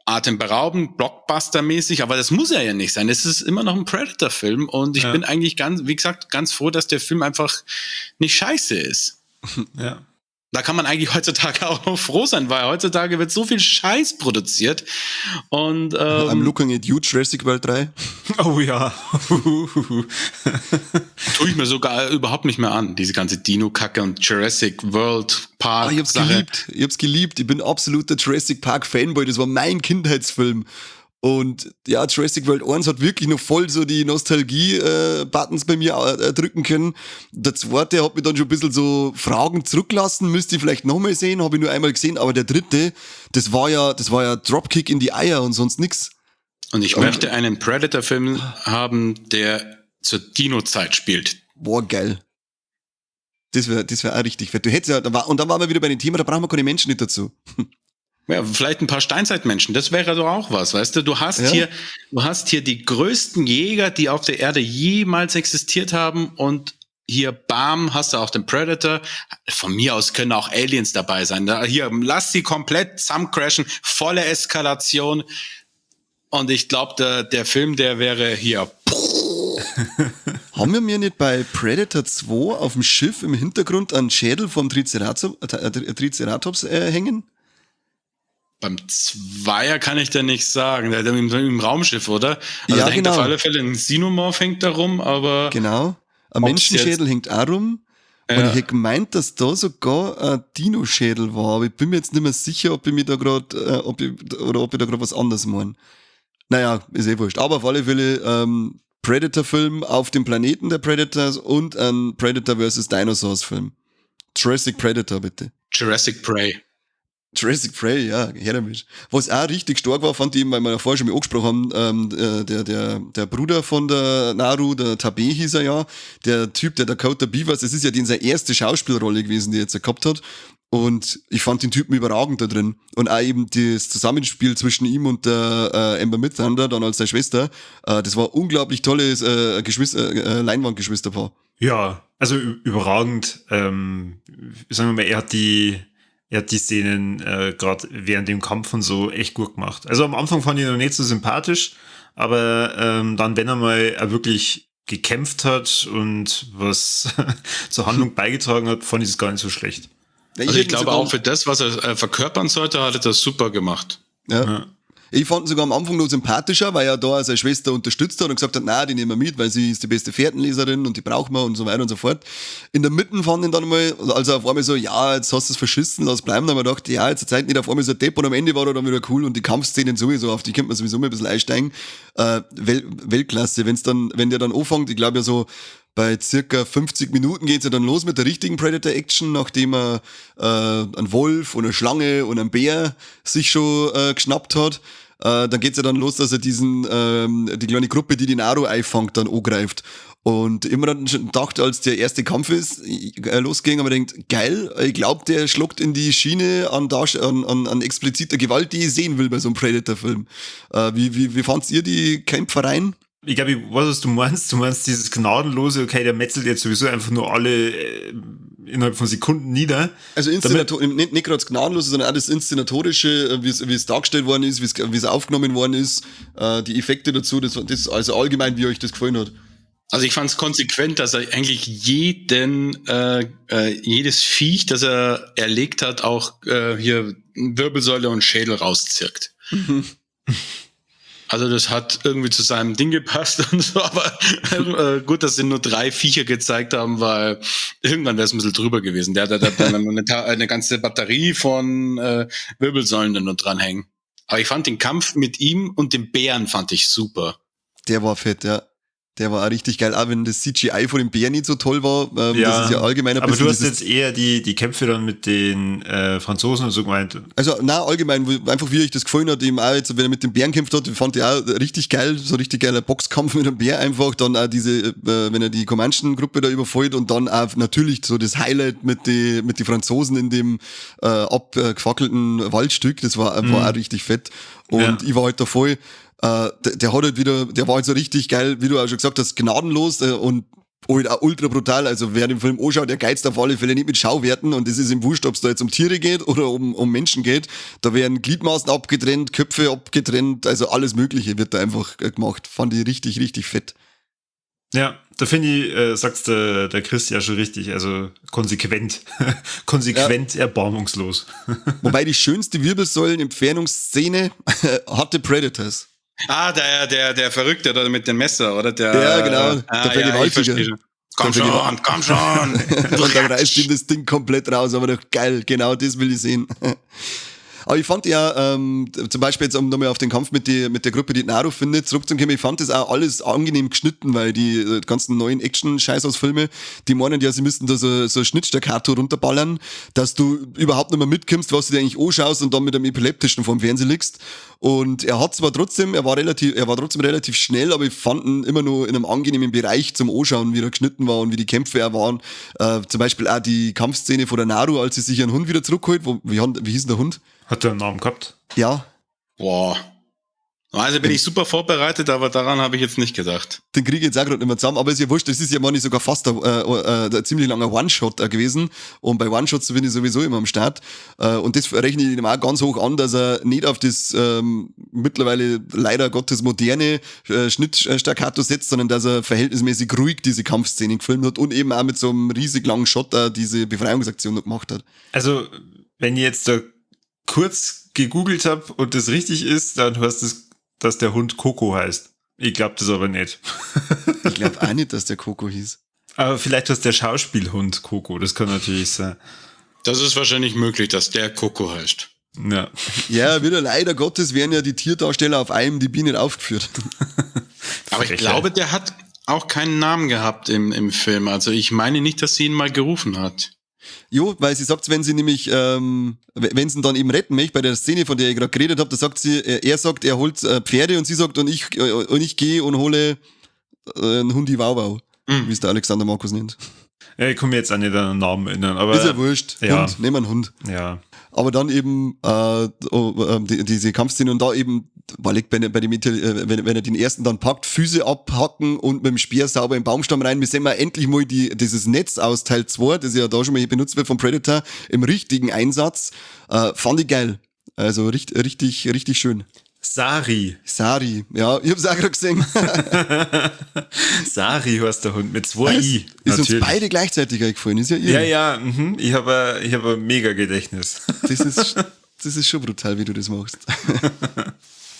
atemberaubend, Blockbuster-mäßig, aber das muss er ja nicht sein. Es ist immer noch ein Predator-Film und ich bin eigentlich ganz, wie gesagt, ganz froh, dass der Film einfach nicht scheiße ist. Ja. Da kann man eigentlich heutzutage auch noch froh sein, weil heutzutage wird so viel Scheiß produziert. Und, I'm looking at you, Jurassic World 3. Oh ja. Tue ich mir sogar überhaupt nicht mehr an, diese ganze Dino-Kacke und Jurassic World Park. Ich hab's geliebt. Ich hab's geliebt. Ich bin absoluter Jurassic Park Fanboy. Das war mein Kindheitsfilm. Und ja, Jurassic World 1 hat wirklich noch voll so die Nostalgie-Buttons bei mir drücken können. Der zweite hat mich dann schon ein bisschen so Fragen zurücklassen, müsste ich vielleicht nochmal sehen, habe ich nur einmal gesehen, aber der dritte, das war ja Dropkick in die Eier und sonst nix. Und ich möchte einen Predator-Film haben, der zur Dino-Zeit spielt. Boah, geil. Das wär auch richtig fett. Du hättest ja, und dann waren wir wieder bei dem Thema, da brauchen wir keine Menschen nicht dazu. Ja, vielleicht ein paar Steinzeitmenschen, das wäre doch auch was, weißt du? Du hast hier die größten Jäger, die auf der Erde jemals existiert haben und hier, bam, hast du auch den Predator. Von mir aus können auch Aliens dabei sein. Hier, lass sie komplett zusammencrashen, volle Eskalation. Und ich glaube, der Film, der wäre hier. Haben wir mir nicht bei Predator 2 auf dem Schiff im Hintergrund einen Schädel vom Triceratops hängen? Beim Zweier kann ich da nichts sagen. Der im Raumschiff, oder? Also ja, da hängt genau. auf alle Fälle ein Xenomorph hängt da rum, aber... Genau. Ein Menschenschädel hängt auch rum. Ja. Und ich hätte gemeint, dass da sogar ein Dino-Schädel war, aber ich bin mir jetzt nicht mehr sicher, ob ich mir da gerade, ob ich da gerade was anderes meine. Naja, ist eh wurscht. Aber auf alle Fälle, Predator-Film auf dem Planeten der Predators und ein Predator vs. Dinosaurs-Film. Jurassic Predator, bitte. Jurassic Prey. Jurassic Prey, ja, her damit. Was auch richtig stark war, fand ich, weil wir ja vorher schon mal angesprochen haben, der Bruder von der Naru, der Tabé hieß er ja, der Typ, der Dakota Beavers, das ist ja den seine erste Schauspielrolle gewesen, die er jetzt gehabt hat. Und ich fand den Typen überragend da drin. Und auch eben das Zusammenspiel zwischen ihm und der Amber Midthunder, dann als seine Schwester, das war unglaublich tolles Leinwandgeschwisterpaar. Ja, also überragend. Sagen wir mal, er hat die Szenen gerade während dem Kampf und so echt gut gemacht. Also am Anfang fand ich ihn noch nicht so sympathisch, aber dann, wenn er mal wirklich gekämpft hat und was zur Handlung beigetragen hat, fand ich es gar nicht so schlecht. Also ich glaube auch für das, was er verkörpern sollte, hat er das super gemacht. Ja. Ich fand ihn sogar am Anfang noch sympathischer, weil er da seine Schwester unterstützt hat und gesagt hat, na, die nehmen wir mit, weil sie ist die beste Fährtenleserin und die brauchen wir und so weiter und so fort. In der Mitte fand ich dann mal, also auf einmal so, ja, jetzt hast du es verschissen, lass bleiben. Dann haben wir gedacht, ja, jetzt zeigt nicht auf einmal so ein Depp und am Ende war er dann wieder cool und die Kampfszenen sowieso, auf die könnte man sowieso mal ein bisschen einsteigen. Weltklasse, wenn der dann anfängt, ich glaube ja so, bei circa 50 Minuten geht's ja dann los mit der richtigen Predator-Action, nachdem er einen Wolf und eine Schlange und einen Bär sich schon geschnappt hat. Dann geht's ja dann los, dass er die kleine Gruppe, die die Naru einfängt, dann angreift. Und immer dann schon gedacht, als der erste Kampf ist, losging, aber denkt, geil, ich glaub, der schluckt in die Schiene an expliziter Gewalt, die ich sehen will bei so einem Predator-Film. Wie fand's ihr die Kämpfereien? Ich glaube, ich weiß, was du meinst. Du meinst dieses gnadenlose, okay, der metzelt jetzt sowieso einfach nur alle innerhalb von Sekunden nieder. Also nicht gerade das Gnadenlose, sondern auch das Inszenatorische, wie es dargestellt worden ist, wie es aufgenommen worden ist, die Effekte dazu, das also allgemein, wie euch das gefallen hat. Also ich fand es konsequent, dass er eigentlich jedes Viech, das er erlegt hat, auch hier Wirbelsäule und Schädel rauszirkt. Mhm. Also das hat irgendwie zu seinem Ding gepasst und so, aber gut, dass sie nur 3 Viecher gezeigt haben, weil irgendwann wäre es ein bisschen drüber gewesen. Der hat dann eine ganze Batterie von Wirbelsäulen dann nur dranhängen. Aber ich fand den Kampf mit ihm und dem Bären fand ich super. Der war fett, ja. Der war auch richtig geil, auch wenn das CGI von dem Bären nicht so toll war. Ja, das ist ja allgemein ein aber bisschen. Aber du hast jetzt eher die Kämpfe dann mit den Franzosen und so gemeint. Also, nein, allgemein, einfach wie euch das gefallen hat, eben auch jetzt, wenn er mit dem Bären kämpft hat, fand ich auch richtig geil, so richtig geiler Boxkampf mit dem Bär einfach. Dann auch diese, wenn er die Comanchen-Gruppe da überfällt und dann auch natürlich so das Highlight mit die Franzosen in dem abgefackelten Waldstück, das war auch richtig fett. Und ja. Ich war halt da voll. Der hat halt wieder, der war halt so richtig geil, wie du auch schon gesagt hast, gnadenlos und halt auch ultra brutal. Also wer den Film anschaut, der geizt auf alle Fälle nicht mit Schauwerten und das ist ihm wurscht, ob es da jetzt um Tiere geht oder um Menschen geht. Da werden Gliedmaßen abgetrennt, Köpfe abgetrennt, also alles Mögliche wird da einfach gemacht. Fand ich richtig, richtig fett. Ja, da finde ich, sagt's der Chris ja schon richtig, also konsequent, konsequent ja. Erbarmungslos. Wobei die schönste Wirbelsäulen-Entfernungsszene hatte Predators. Ah, der Verrückte da mit dem Messer, oder? Der, ja, genau. Der Vergewaltiger. Ja, komm schon, komm schon. Und dann reißt ihm das Ding komplett raus, aber doch geil, genau das will ich sehen. Aber ich fand ja, zum Beispiel jetzt, um nochmal auf den Kampf mit der Gruppe, die Naru findet, zurückzukommen, ich fand das auch alles angenehm geschnitten, weil die ganzen neuen Action-Scheiß-aus-Filme, die meinen ja, sie müssten da so Schnittstaccato runterballern, dass du überhaupt nicht mehr mitkommst, was du dir eigentlich anschaust und dann mit einem Epileptischen vorm Fernseher liegst. Und er hat zwar trotzdem, er war trotzdem relativ schnell, aber ich fand ihn immer nur in einem angenehmen Bereich zum Anschauen, wie er geschnitten war und wie die Kämpfe auch waren. Zum Beispiel auch die Kampfszene von der Naru, als sie sich ihren Hund wieder zurückholt. Wie hieß denn der Hund? Hat der einen Namen gehabt? Ja. Boah. Also bin ich super vorbereitet, aber daran habe ich jetzt nicht gedacht. Den kriege ich jetzt auch gerade nicht mehr zusammen, aber ist ja wurscht, das ist ja mal nicht sogar fast ein ziemlich langer One-Shot gewesen. Und bei One-Shots bin ich sowieso immer am Start. Und das rechne ich ihm auch ganz hoch an, dass er nicht auf das mittlerweile leider Gottes moderne Schnittstaccato setzt, sondern dass er verhältnismäßig ruhig diese Kampfszenen gefilmt hat und eben auch mit so einem riesig langen Shot diese Befreiungsaktion noch gemacht hat. Also, wenn ihr jetzt da kurz gegoogelt habe und das richtig ist, dann heißt es, dass der Hund Coco heißt. Ich glaube das aber nicht. Ich glaube auch nicht, dass der Coco hieß. Aber vielleicht heißt der Schauspielhund Coco, das kann natürlich sein. Das ist wahrscheinlich möglich, dass der Coco heißt. Ja. Ja, wieder leider Gottes werden ja die Tierdarsteller auf IMDb nicht aufgeführt. Aber ich glaube, der hat auch keinen Namen gehabt im Film. Also ich meine nicht, dass sie ihn mal gerufen hat. Jo, weil sie sagt, wenn sie nämlich, wenn sie ihn dann eben retten möchte, bei der Szene, von der ich gerade geredet habe, da sagt sie, er sagt, er holt Pferde und sie sagt, und ich gehe und hole einen Hundi Wauwau, wie es der Alexander Markus nennt. Ja, ich komme jetzt auch nicht an den Namen erinnern, aber. Ist ja wurscht. Ja. Hund, nehmen wir einen Hund. Ja. Aber dann eben diese Kampfszene und da eben, weil ich bei dem wenn er den ersten dann packt, Füße abhacken und mit dem Speer sauber im Baumstamm rein, wir sehen mal endlich mal dieses Netz aus Teil 2, das ja da schon mal benutzt wird vom Predator, im richtigen Einsatz. Fand ich geil. Also richtig, richtig schön. Sari. Sari, ja, ich hab's auch gerade gesehen. Sari heißt der Hund mit 2 I. Ist uns beide gleichzeitig eingefallen, ist ja irre. Ja, ich habe ein mega Gedächtnis. Das ist schon brutal, wie du das machst.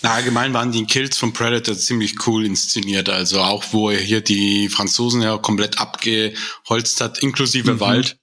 Na, allgemein waren die Kills von Predator ziemlich cool inszeniert, also auch wo er hier die Franzosen ja komplett abgeholzt hat, inklusive Wald.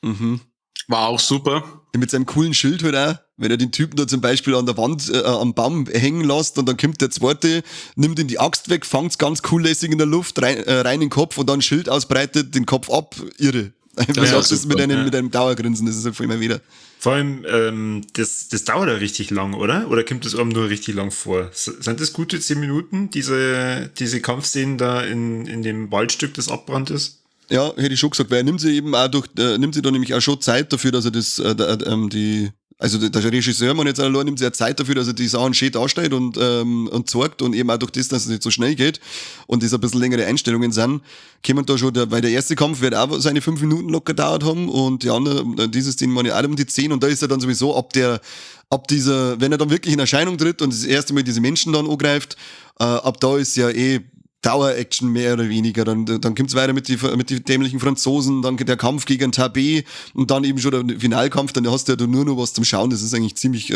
Mhm. War auch super. Mit seinem coolen Schild halt auch, wenn er den Typen da zum Beispiel an der Wand, am Baum hängen lässt und dann kommt der zweite, nimmt ihm die Axt weg, fangt's ganz cool lässig in der Luft, rein in den Kopf und dann Schild ausbreitet, den Kopf ab, irre. Das ist das mit einem Dauergrinsen, das ist halt immer wieder. Vor allem, das dauert ja richtig lang, oder? Oder kommt das einem nur richtig lang vor? Sind das gute 10 Minuten, diese Kampfszenen da in dem Waldstück, das abbrannt ist? Ja, hätte ich schon gesagt, weil er nimmt sich eben auch nimmt sich da nämlich auch schon Zeit dafür, dass er das, also der Regisseur, man jetzt allein nimmt sich ja Zeit dafür, dass er die Sachen schön darstellt und zeigt und eben auch durch das, dass es nicht so schnell geht und das ein bisschen längere Einstellungen sind, kommen da schon, weil der erste Kampf wird auch seine 5 Minuten locker gedauert haben und die andere, diese Szene waren ja auch um die 10 und da ist er dann sowieso ab dieser, wenn er dann wirklich in Erscheinung tritt und das erste Mal diese Menschen dann angreift, ab da ist ja eh Dauer-Action mehr oder weniger. Dann kommt's weiter mit die dämlichen Franzosen, dann der Kampf gegen Tabé und dann eben schon der Finalkampf, dann hast du ja nur noch was zum Schauen. Das ist eigentlich ziemlich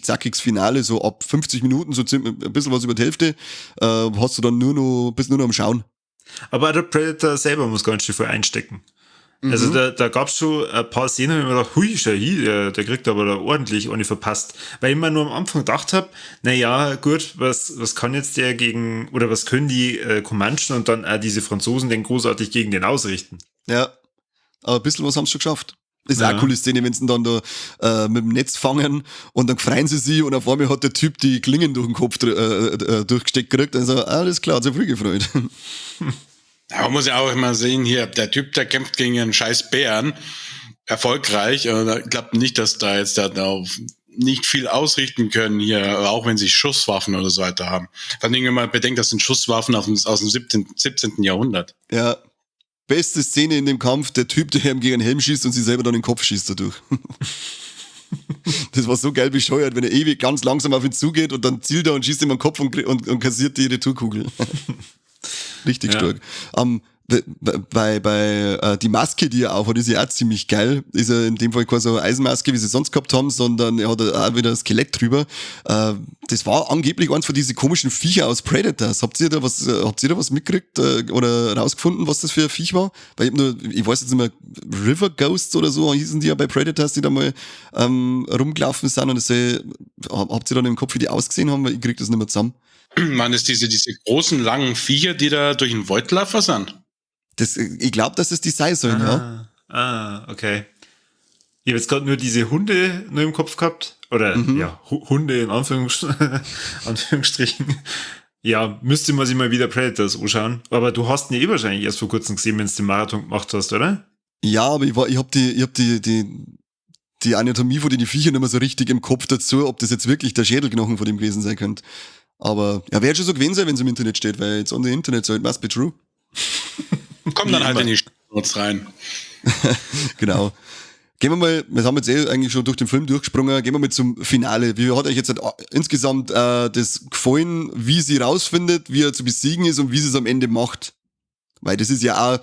zackiges Finale, so ab 50 Minuten, so ziemlich, ein bisschen was über die Hälfte, hast du dann bist nur noch am Schauen. Aber der Predator selber muss ganz schön viel einstecken. Mhm. Also da gab's schon ein paar Szenen, wo ich mir gedacht, hui, schau hier, der kriegt aber da ordentlich ohne verpasst. Weil ich mir nur am Anfang gedacht habe, naja, gut, was kann jetzt der gegen, oder was können die Comanchen und dann auch diese Franzosen denn großartig gegen den ausrichten? Ja, aber ein bisschen was haben sie schon geschafft. Ist auch eine coole Szene, wenn sie dann da mit dem Netz fangen und dann freuen sie sich und auf einmal hat der Typ die Klingen durch den Kopf durchgesteckt gekriegt. Also alles klar, hat sich früh gefreut. Ja, man muss ja auch immer sehen, hier, der Typ, der kämpft gegen einen scheiß Bären, erfolgreich. Ich glaube nicht, dass da jetzt da nicht viel ausrichten können hier, auch wenn sie Schusswaffen oder so weiter haben. Vor allem, wenn man bedenkt, das sind Schusswaffen aus dem 17. Jahrhundert. Ja, beste Szene in dem Kampf, der Typ, der ihm gegen den Helm schießt und sich selber dann in den Kopf schießt dadurch. Das war so geil bescheuert, wenn er ewig ganz langsam auf ihn zugeht und dann zielt er und schießt ihm in den Kopf und kassiert die Retourkugel. Richtig stark. Bei die Maske, die er aufhat, ist ja auch ziemlich geil. Ist ja in dem Fall keine so Eisenmaske, wie sie sonst gehabt haben, sondern er hat auch wieder ein Skelett drüber. Das war angeblich eins von diesen komischen Viecher aus Predators. Habt ihr da was mitgekriegt oder rausgefunden, was das für ein Viech war? Weil ich weiß jetzt nicht mehr, River Ghosts oder so hießen die ja bei Predators, die da mal rumgelaufen sind. Und das, habt ihr dann im Kopf, wie die ausgesehen haben? Weil ich krieg das nicht mehr zusammen. Man, ist diese großen, langen Viecher, die da durch den Wald laufen sind? Ich glaube, dass es die sein sollen, ja. Ah, okay. Ich habe jetzt gerade nur diese Hunde nur im Kopf gehabt. Oder, ja, Hunde in Anführungsstrichen. Ja, müsste man sich mal wieder Predators anschauen. Aber du hast ihn eh wahrscheinlich erst vor kurzem gesehen, wenn du den Marathon gemacht hast, oder? Ja, aber ich hab die Anatomie von den Viechern nicht mehr so richtig im Kopf dazu, ob das jetzt wirklich der Schädelknochen von dem gewesen sein könnte. Aber ja, wäre schon so gewesen sein, wenn es im Internet steht, weil it's on the Internet, so it must be true. Komm dann halt in die Notes rein. Genau. Gehen wir mal, wir haben jetzt eh eigentlich schon durch den Film durchgesprungen, gehen wir mal zum Finale. Wie hat euch jetzt halt insgesamt das gefallen, wie sie rausfindet, wie er zu besiegen ist und wie sie es am Ende macht? Weil das ist ja auch,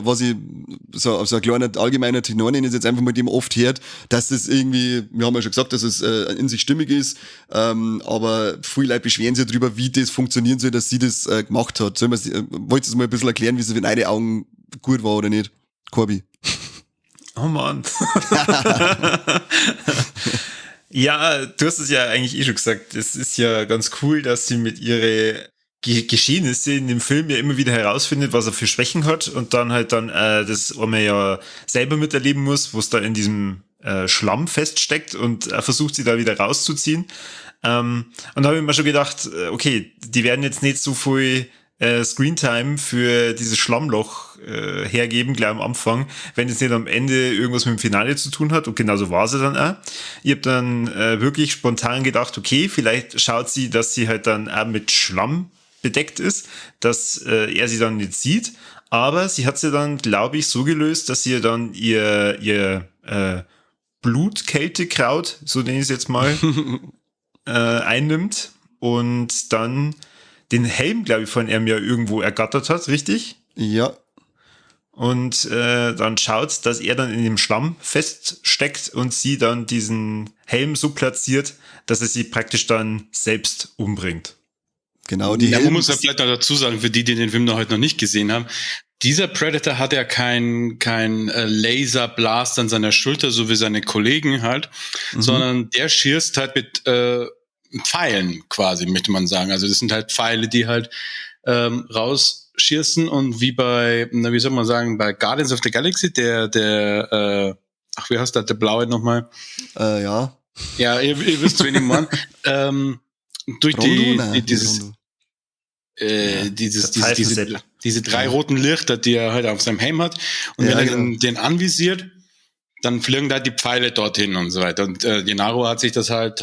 was ich so ein kleiner allgemeiner Tenor nenne, ist jetzt einfach mal dem oft hört, dass das irgendwie, wir haben ja schon gesagt, dass es in sich stimmig ist, aber viele Leute beschweren sich darüber, wie das funktionieren soll, dass sie das gemacht hat. Wollt ihr es mal ein bisschen erklären, wie es in euren Augen gut war oder nicht? Corby. Oh Mann. Ja, du hast es ja eigentlich eh schon gesagt. Es ist ja ganz cool, dass sie mit ihre Geschehnisse in dem Film ja immer wieder herausfindet, was er für Schwächen hat und dann halt dann das einmal ja selber miterleben muss, wo es da in diesem Schlamm feststeckt und er versucht, sie da wieder rauszuziehen. Und da habe ich mir schon gedacht, okay, die werden jetzt nicht so viel Screentime für dieses Schlammloch hergeben, gleich am Anfang, wenn es nicht am Ende irgendwas mit dem Finale zu tun hat. Und genauso war sie dann auch. Ich habe dann wirklich spontan gedacht, okay, vielleicht schaut sie, dass sie halt dann auch mit Schlamm bedeckt ist, dass er sie dann nicht sieht. Aber sie hat sie dann, glaube ich, so gelöst, dass sie dann ihr Blutkältekraut, so nenne ich es jetzt mal, einnimmt und dann den Helm, glaube ich, von ihm ja irgendwo ergattert hat, richtig? Ja. Und dann schaut, dass er dann in dem Schlamm feststeckt und sie dann diesen Helm so platziert, dass er sie praktisch dann selbst umbringt. Genau, die ja, man muss ja vielleicht noch dazu sagen, für die, die den Film noch heute noch nicht gesehen haben, dieser Predator hat ja kein Laserblast an seiner Schulter, so wie seine Kollegen halt, sondern der schießt halt mit Pfeilen quasi, möchte man sagen. Also das sind halt Pfeile, die halt rausschießen und wie bei, na, wie soll man sagen, bei Guardians of the Galaxy, der ach, wie heißt das, der blaue nochmal? Ja. Ja, ihr wisst, wen ich meine. Durch Rondo? die dieses diese drei roten Lichter, die er halt auf seinem Helm hat. Und ja, wenn er den anvisiert, dann fliegen da die Pfeile dorthin und so weiter. Und Gennaro hat sich das halt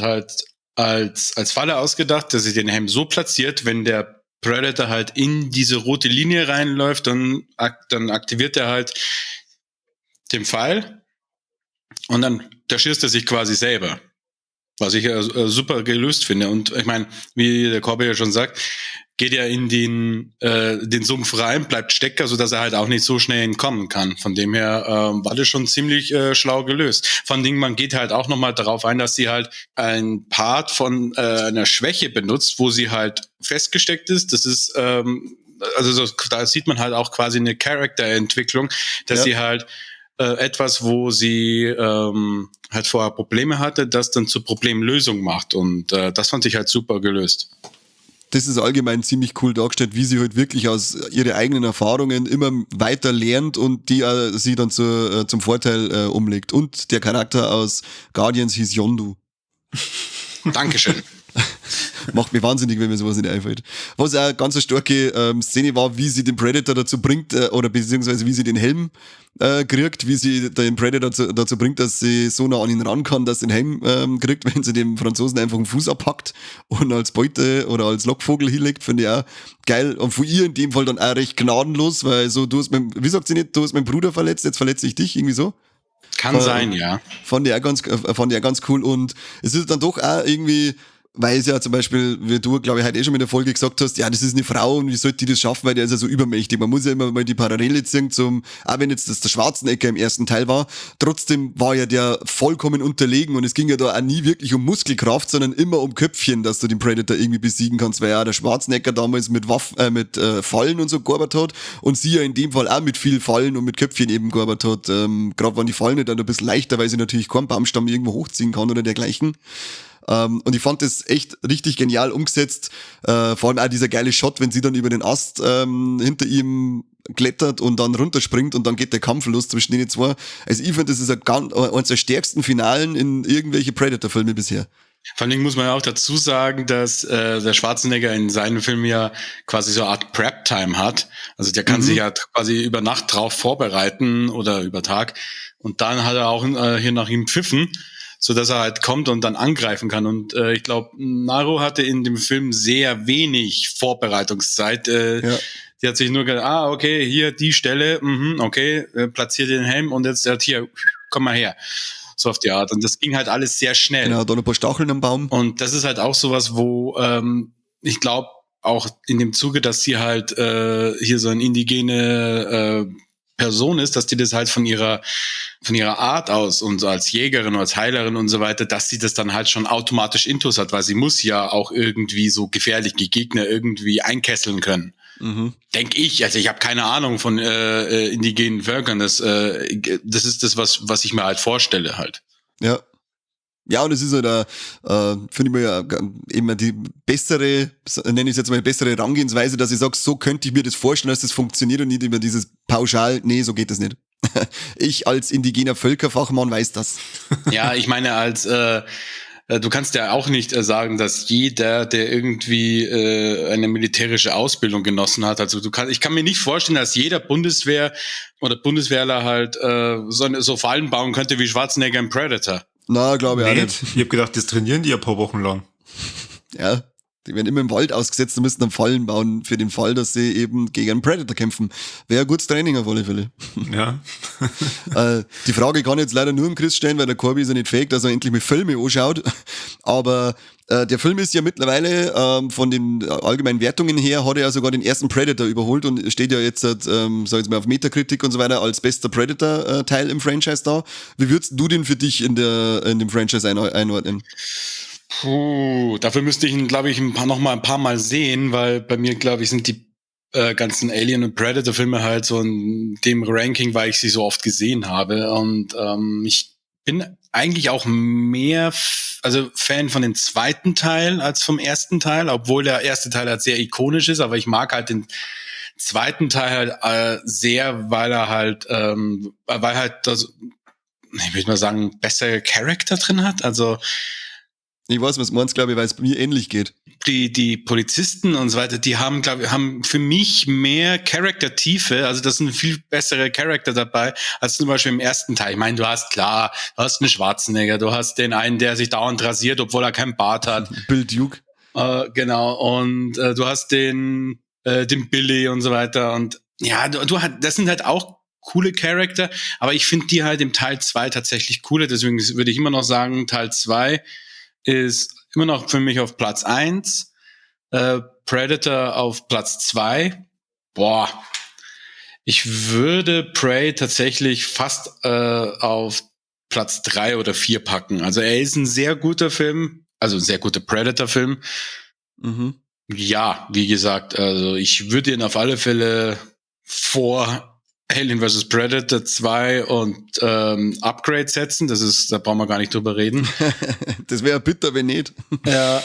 als Falle ausgedacht, dass sich den Helm so platziert, wenn der Predator halt in diese rote Linie reinläuft, dann aktiviert er halt den Pfeil und dann da schießt er sich quasi selber. Was ich super gelöst finde. Und ich meine, wie der Corby ja schon sagt, geht ja in den Sumpf rein, bleibt stecker, sodass er halt auch nicht so schnell entkommen kann. Von dem her war das schon ziemlich schlau gelöst. Von dem man geht halt auch nochmal darauf ein, dass sie halt ein Part von einer Schwäche benutzt, wo sie halt festgesteckt ist. Das ist, also so, da sieht man halt auch quasi eine Charakterentwicklung, dass sie halt etwas, wo sie halt vorher Probleme hatte, das dann zur Problemlösung macht. Und das fand ich halt super gelöst. Das ist allgemein ziemlich cool dargestellt, wie sie halt wirklich aus ihren eigenen Erfahrungen immer weiter lernt und die sie dann zum Vorteil umlegt. Und der Charakter aus Guardians hieß Yondu. Dankeschön. Macht mich wahnsinnig, wenn mir sowas nicht einfällt. Was auch eine ganz starke Szene war, wie sie den Predator dazu bringt, oder beziehungsweise wie sie den Helm kriegt, wie sie den Predator dazu bringt, dass sie so nah an ihn ran kann, dass sie den Helm kriegt, wenn sie dem Franzosen einfach einen Fuß abhackt und als Beute oder als Lockvogel hinlegt, finde ich auch geil. Und von ihr in dem Fall dann auch recht gnadenlos, weil so, du hast mein, wie sagt sie nicht, du hast meinen Bruder verletzt, jetzt verletze ich dich, irgendwie so. Kann sein, ja. Fand ich auch ganz cool und es ist dann doch auch irgendwie, weil es ja zum Beispiel, wie du, glaube ich, heute eh schon in der Folge gesagt hast, ja, das ist eine Frau und wie sollte die das schaffen, weil der ist ja so übermächtig. Man muss ja immer mal die Parallele ziehen zum, auch wenn jetzt das der Schwarzenegger im ersten Teil war, trotzdem war ja der vollkommen unterlegen und es ging ja da auch nie wirklich um Muskelkraft, sondern immer um Köpfchen, dass du den Predator irgendwie besiegen kannst, weil ja der Schwarzenegger damals mit Waffen, mit Fallen und so gearbeitet hat und sie ja in dem Fall auch mit viel Fallen und mit Köpfchen eben gearbeitet hat. Gerade waren die Fallen dann ein bisschen leichter, weil sie natürlich keinen Baumstamm irgendwo hochziehen kann oder dergleichen. Und ich fand das echt richtig genial umgesetzt. Vor allem auch dieser geile Shot, wenn sie dann über den Ast hinter ihm klettert und dann runterspringt und dann geht der Kampf los zwischen den zwei. Also ich finde, das ist eines der stärksten Finalen in irgendwelche Predator-Filme bisher. Vor allem muss man ja auch dazu sagen, dass der Schwarzenegger in seinem Film ja quasi so eine Art Prep-Time hat. Also der kann sich ja quasi über Nacht drauf vorbereiten oder über Tag. Und dann hat er auch hier nach ihm pfiffen, so dass er halt kommt und dann angreifen kann. Und ich glaube, Naru hatte in dem Film sehr wenig Vorbereitungszeit. Die hat sich nur gedacht, okay, hier die Stelle, okay, platziert den Helm und jetzt halt hier, komm mal her. So auf die Art. Und das ging halt alles sehr schnell. Genau, da noch ein paar Stacheln am Baum. Und das ist halt auch sowas, wo ich glaube, auch in dem Zuge, dass sie halt hier so ein indigene Person ist, dass die das halt von ihrer Art aus und so als Jägerin, als Heilerin und so weiter, dass sie das dann halt schon automatisch intus hat, weil sie muss ja auch irgendwie so gefährliche Gegner irgendwie einkesseln können. Mhm. Denk ich. Also ich habe keine Ahnung von indigenen Völkern. Das ist das, was ich mir halt vorstelle halt. Ja. Ja, und es ist halt auch, finde ich mir ja immer die bessere, nenne ich es jetzt mal, bessere Herangehensweise, dass ich sage, so könnte ich mir das vorstellen, dass das funktioniert und nicht immer dieses pauschal, nee, so geht das nicht. Ich als indigener Völkerfachmann weiß das. Ja, ich meine, als du kannst ja auch nicht sagen, dass jeder, der irgendwie eine militärische Ausbildung genossen hat, also ich kann mir nicht vorstellen, dass jeder Bundeswehr oder Bundeswehrler halt so Fallen bauen könnte wie Schwarzenegger im Predator. Na, glaube ich auch nicht. Ich hab gedacht, das trainieren die ein paar Wochen lang. Ja, die werden immer im Wald ausgesetzt und müssen dann Fallen bauen für den Fall, dass sie eben gegen einen Predator kämpfen. Wäre ein gutes Training auf alle Fälle. Ja. Die Frage kann ich jetzt leider nur im Chris stellen, weil der Corby ist ja nicht fähig, dass er endlich mit Filme anschaut. Aber der Film ist ja mittlerweile von den allgemeinen Wertungen her, hat er ja sogar den ersten Predator überholt und steht ja jetzt, sag ich jetzt mal, auf Metacritic und so weiter als bester Predator-Teil im Franchise da. Wie würdest du den für dich in dem Franchise einordnen? Puh, dafür müsste ich ihn, glaube ich, noch mal ein paar Mal sehen, weil bei mir, glaube ich, sind die ganzen Alien- und Predator-Filme halt so in dem Ranking, weil ich sie so oft gesehen habe. Und ich bin eigentlich auch mehr Fan von dem zweiten Teil als vom ersten Teil, obwohl der erste Teil halt sehr ikonisch ist, aber ich mag halt den zweiten Teil halt sehr, weil er halt, weil halt das, ich würde mal sagen, bessere Charakter drin hat. Also ich weiß, was du meinst, glaube ich, weil es mir ähnlich geht. Die Polizisten und so weiter, die haben, glaube ich, für mich mehr Charaktertiefe, also das sind viel bessere Charakter dabei, als zum Beispiel im ersten Teil. Ich meine, du hast einen Schwarzenegger, du hast den einen, der sich dauernd rasiert, obwohl er keinen Bart hat. Bill Duke. Genau, und du hast den Billy und so weiter und ja, das sind halt auch coole Charakter, aber ich finde die halt im Teil 2 tatsächlich cooler, deswegen würde ich immer noch sagen, Teil 2 ist immer noch für mich auf Platz 1, Predator auf Platz 2. Boah, ich würde Prey tatsächlich fast auf Platz 3 oder 4 packen. Also er ist ein sehr guter Film, also ein sehr guter Predator-Film. Mhm. Ja, wie gesagt, also ich würde ihn auf alle Fälle vor Alien vs. Predator 2 und Upgrade setzen, das ist, da brauchen wir gar nicht drüber reden. Das wäre bitter, wenn nicht. Ja.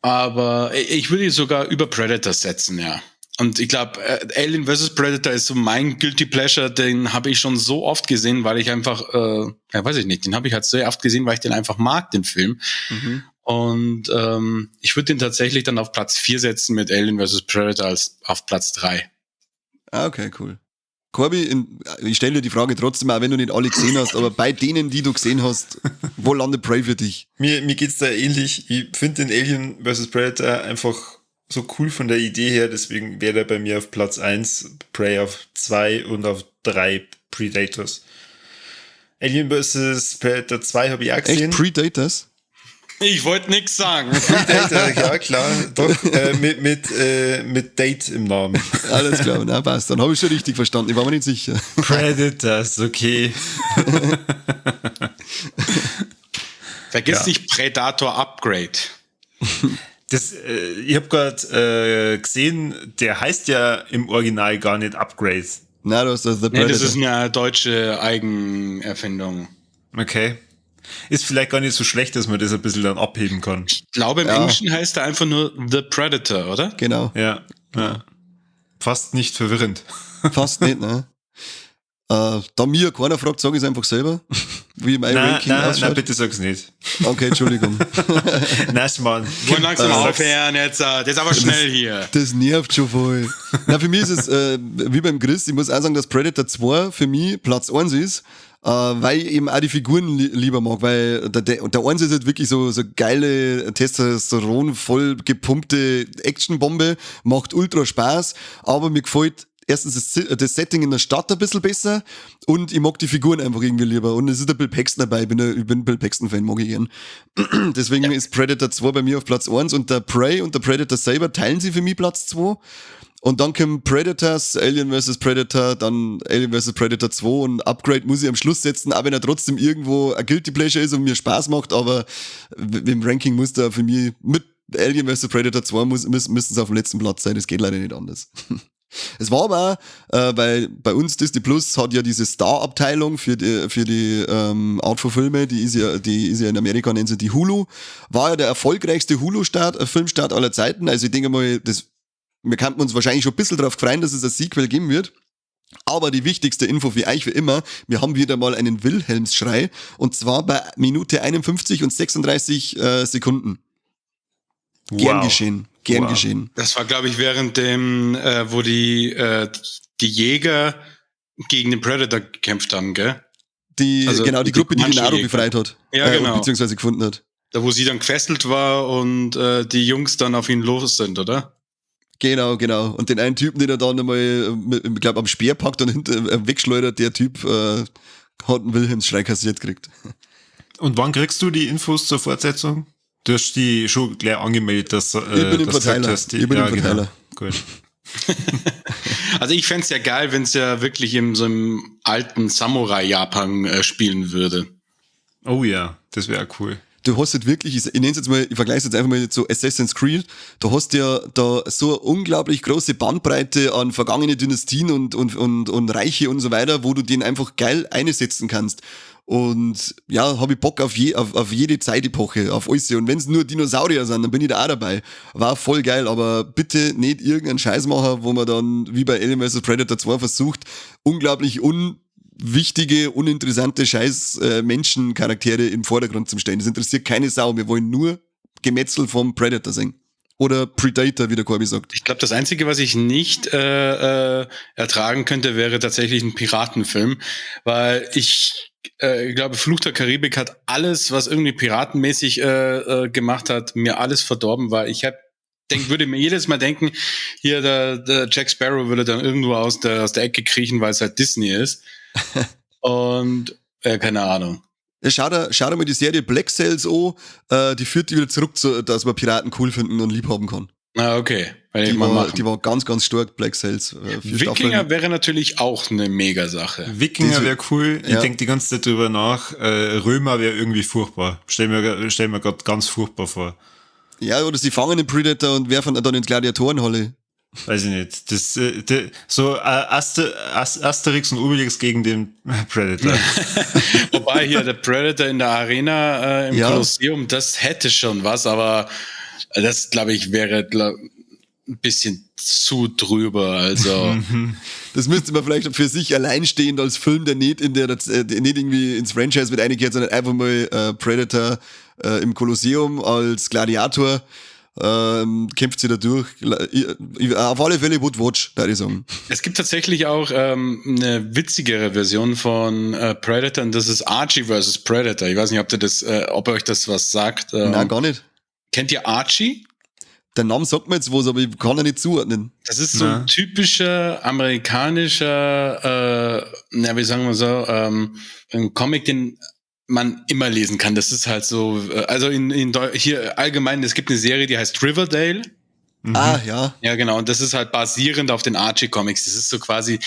Aber ich würde ihn sogar über Predator setzen, ja. Und ich glaube, Alien vs. Predator ist so mein Guilty Pleasure, den habe ich schon so oft gesehen, weil ich einfach, ja, weiß ich nicht, den habe ich halt sehr oft gesehen, weil ich den einfach mag, den Film. Mhm. Und ich würde den tatsächlich dann auf Platz 4 setzen mit Alien vs. Predator als auf Platz 3. Ah, okay, cool. Corby, ich stelle dir die Frage trotzdem, auch wenn du nicht alle gesehen hast, aber bei denen, die du gesehen hast, wo landet Prey für dich? Mir geht's da ähnlich. Ich finde den Alien vs. Predator einfach so cool von der Idee her, deswegen wäre der bei mir auf Platz 1, Prey auf 2 und auf 3 Predators. Alien vs. Predator 2 habe ich auch gesehen. Echt? Predators? Ich wollte nix sagen. Predator, ja klar, doch, mit Date im Namen. Alles klar, na passt, dann habe ich schon richtig verstanden, ich war mir nicht sicher. Predators, okay. Vergiss nicht Predator Upgrade. Das, ich habe gerade gesehen, der heißt ja im Original gar nicht Upgrade. Nein, das ist The Predator. Nee, das ist eine deutsche Eigenerfindung. Okay. Ist vielleicht gar nicht so schlecht, dass man das ein bisschen dann abheben kann. Ich glaube, im Englischen heißt er einfach nur The Predator, oder? Genau. Ja, ja. Fast nicht verwirrend. Fast nicht, ne? Da mir keiner fragt, sage ich es einfach selber, wie mein Ranking ausschaut. Nein, bitte sag's nicht. Okay, Entschuldigung. Nein, Mann. Wollen langsam aufhören jetzt. Das ist aber schnell hier. Das nervt schon voll. Na, für mich ist es wie beim Chris, ich muss auch sagen, dass Predator 2 für mich Platz 1 ist. Weil ich eben auch die Figuren lieber mag, weil der 1 ist halt wirklich so geile Testosteron voll gepumpte Actionbombe, macht ultra Spaß, aber mir gefällt erstens das Setting in der Stadt ein bisschen besser und ich mag die Figuren einfach irgendwie lieber und es ist der Bill Paxton dabei, ich bin Bill Paxton-Fan, mag ich gern. Deswegen ist Predator 2 bei mir auf Platz 1 und der Prey und der Predator selber teilen sie für mich Platz 2. Und dann kommen Predators, Alien vs. Predator, dann Alien vs. Predator 2 und Upgrade muss ich am Schluss setzen, auch wenn er trotzdem irgendwo ein Guilty Pleasure ist und mir Spaß macht, aber im Ranking muss da für mich mit Alien vs. Predator 2 müssen sie auf dem letzten Platz sein, das geht leider nicht anders. Es war aber auch, weil bei uns Disney Plus hat ja diese Star-Abteilung für die Art von Filme, die ist ja in Amerika, nennen sie die Hulu, war ja der erfolgreichste Hulu-Start, Filmstart aller Zeiten. Also ich denke mal, wir könnten uns wahrscheinlich schon ein bisschen darauf freuen, dass es ein Sequel geben wird. Aber die wichtigste Info für euch wie immer, wir haben wieder mal einen Wilhelmsschrei und zwar bei Minute 51 und 36 Sekunden. Gern geschehen, gern geschehen. Das war, glaube ich, während dem, wo die Jäger gegen den Predator gekämpft haben, gell? Also genau, die Gruppe, die die Naru befreit hat. Ja, genau. Beziehungsweise gefunden hat. Da, wo sie dann gefesselt war und die Jungs dann auf ihn los sind, oder? Genau. Und den einen Typen, den er dann einmal, ich glaube, am Speer packt und hinter wegschleudert, der Typ hat einen Wilhelmsschrei kassiert gekriegt. Und wann kriegst du die Infos zur Fortsetzung? Du hast die schon gleich angemeldet, dass Ich bin im Verteiler. Hast, Ich bin ja, im Verteiler. Genau. Gut. Also ich fände ja geil, wenn es ja wirklich in so einem alten Samurai-Japan spielen würde. Oh ja, das wäre cool. Du hast halt wirklich, ich nenne es jetzt mal, ich vergleiche es jetzt einfach mal zu Assassin's Creed, du hast ja da so eine unglaublich große Bandbreite an vergangene Dynastien und Reiche und so weiter, wo du den einfach geil einsetzen kannst. Und ja, habe ich Bock auf jede Zeitepoche, auf alles. Und wenn es nur Dinosaurier sind, dann bin ich da auch dabei. War voll geil, aber bitte nicht irgendeinen Scheiß machen, wo man dann, wie bei Alien vs. Predator 2 versucht, unglaublich unwichtige, uninteressante Scheiß Menschencharaktere im Vordergrund zu stellen. Das interessiert keine Sau. Wir wollen nur Gemetzel vom Predator sehen. Oder Predator, wie der Corby sagt. Ich glaube, das Einzige, was ich nicht ertragen könnte, wäre tatsächlich ein Piratenfilm, weil ich glaube, Fluch der Karibik hat alles, was irgendwie piratenmäßig gemacht hat, mir alles verdorben, weil ich hab denk, würde mir jedes Mal denken, hier der Jack Sparrow würde dann irgendwo aus der Ecke kriechen, weil es halt Disney ist. Und keine Ahnung. Ja, schau dir mal die Serie Black Sails an, die führt die wieder zurück, dass man Piraten cool finden und lieb haben kann. Ah, okay. Die war ganz, ganz stark, Black Sails. Vier Wikinger wäre natürlich auch eine Mega-Sache. Wikinger wäre cool. Ich denke die ganze Zeit drüber nach. Römer wäre irgendwie furchtbar. Stell mir gerade ganz furchtbar vor. Ja, oder sie fangen den Predator und werfen ihn dann in die Gladiatorenhalle. Weiß ich nicht. Das, so Asterix und Obelix gegen den Predator. Wobei hier der Predator in der Arena im Kolosseum, das hätte schon was, aber das, glaube ich, wäre ein bisschen zu drüber. Also das müsste man vielleicht für sich alleinstehend als Film, der nicht irgendwie ins Franchise mit reingehört, sondern einfach mal Predator im Kolosseum als Gladiator kämpft sie da durch. Auf alle Fälle would watch, würde ich sagen. Es gibt tatsächlich auch eine witzigere Version von Predator und das ist Archie vs. Predator. Ich weiß nicht, ob euch das was sagt. Nein, gar nicht. Kennt ihr Archie? Der Name sagt mir jetzt was, aber ich kann ihn nicht zuordnen. Das ist so ein typischer amerikanischer, na, wie sagen wir so, ein Comic, den man immer lesen kann. Das ist halt so, also in hier allgemein, es gibt eine Serie, die heißt Riverdale. Ah, ja. Ja, genau. Und das ist halt basierend auf den Archie-Comics. Das ist so quasi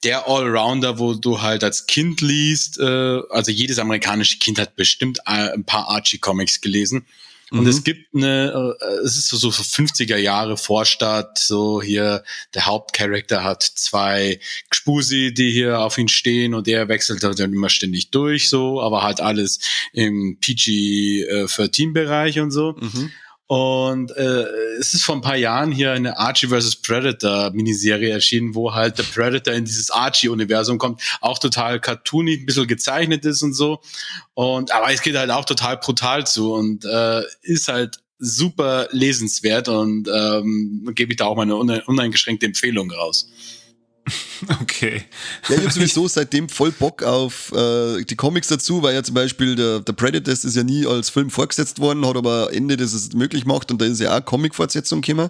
der Allrounder, wo du halt als Kind liest. Also jedes amerikanische Kind hat bestimmt ein paar Archie-Comics gelesen. Und es ist so 50er Jahre Vorstadt, so hier, der Hauptcharakter hat zwei Gspusi, die hier auf ihn stehen, und er wechselt halt dann immer ständig durch, so, aber halt alles im PG-13-Bereich und so. Und es ist vor ein paar Jahren hier eine Archie vs. Predator Miniserie erschienen, wo halt der Predator in dieses Archie-Universum kommt, auch total cartoony, ein bisschen gezeichnet ist und so. Und aber es geht halt auch total brutal zu und ist halt super lesenswert und gebe ich da auch meine uneingeschränkte Empfehlung raus. Okay. Ja, ich habe sowieso seitdem voll Bock auf die Comics dazu, weil ja zum Beispiel der Predator ist ja nie als Film fortgesetzt worden, hat aber Ende, das es möglich macht, und da ist ja auch Comic-Fortsetzung gekommen.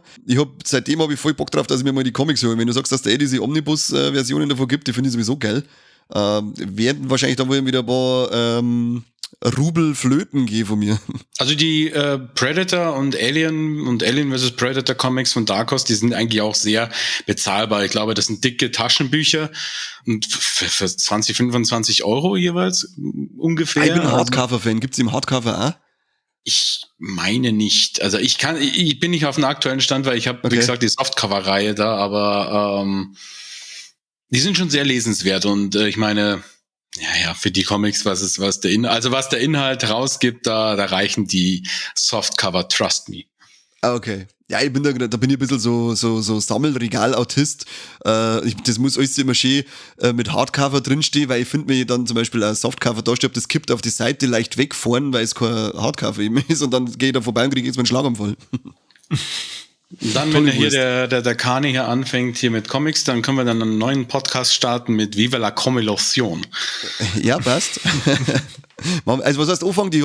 Seitdem habe ich voll Bock drauf, dass ich mir mal die Comics hole. Wenn du sagst, dass der eh diese Omnibus-Versionen davon gibt, die finde ich sowieso geil. Werden wahrscheinlich dann wohl wieder ein paar Rubel flöten gehen von mir. Also die Predator und Alien und Alien vs. Predator Comics von Dark Horse, die sind eigentlich auch sehr bezahlbar. Ich glaube, das sind dicke Taschenbücher und für 20, 25 Euro jeweils ungefähr. Ich bin ein Hardcover-Fan. Gibt's im Hardcover auch? Ich meine nicht. Also ich bin nicht auf dem aktuellen Stand, weil ich habe, wie gesagt, die Softcover-Reihe da, aber die sind schon sehr lesenswert und ich meine, ja, für die Comics, was der Inhalt rausgibt, da reichen die Softcover, trust me. Ah, okay. Ja, ich bin da bin ich ein bisschen so Sammelregal-Autist. Das muss alles immer schön mit Hardcover drinstehen, weil ich finde mir dann zum Beispiel ein Softcover da steht, das kippt auf die Seite leicht wegfahren, weil es kein Hardcover eben ist und dann gehe ich da vorbei und kriege jetzt meinen Schlaganfall. Und dann, wenn hier der Kani hier anfängt hier mit Comics, dann können wir dann einen neuen Podcast starten mit Viva la Comilation. Ja, passt. Also was heißt anfangen? Ich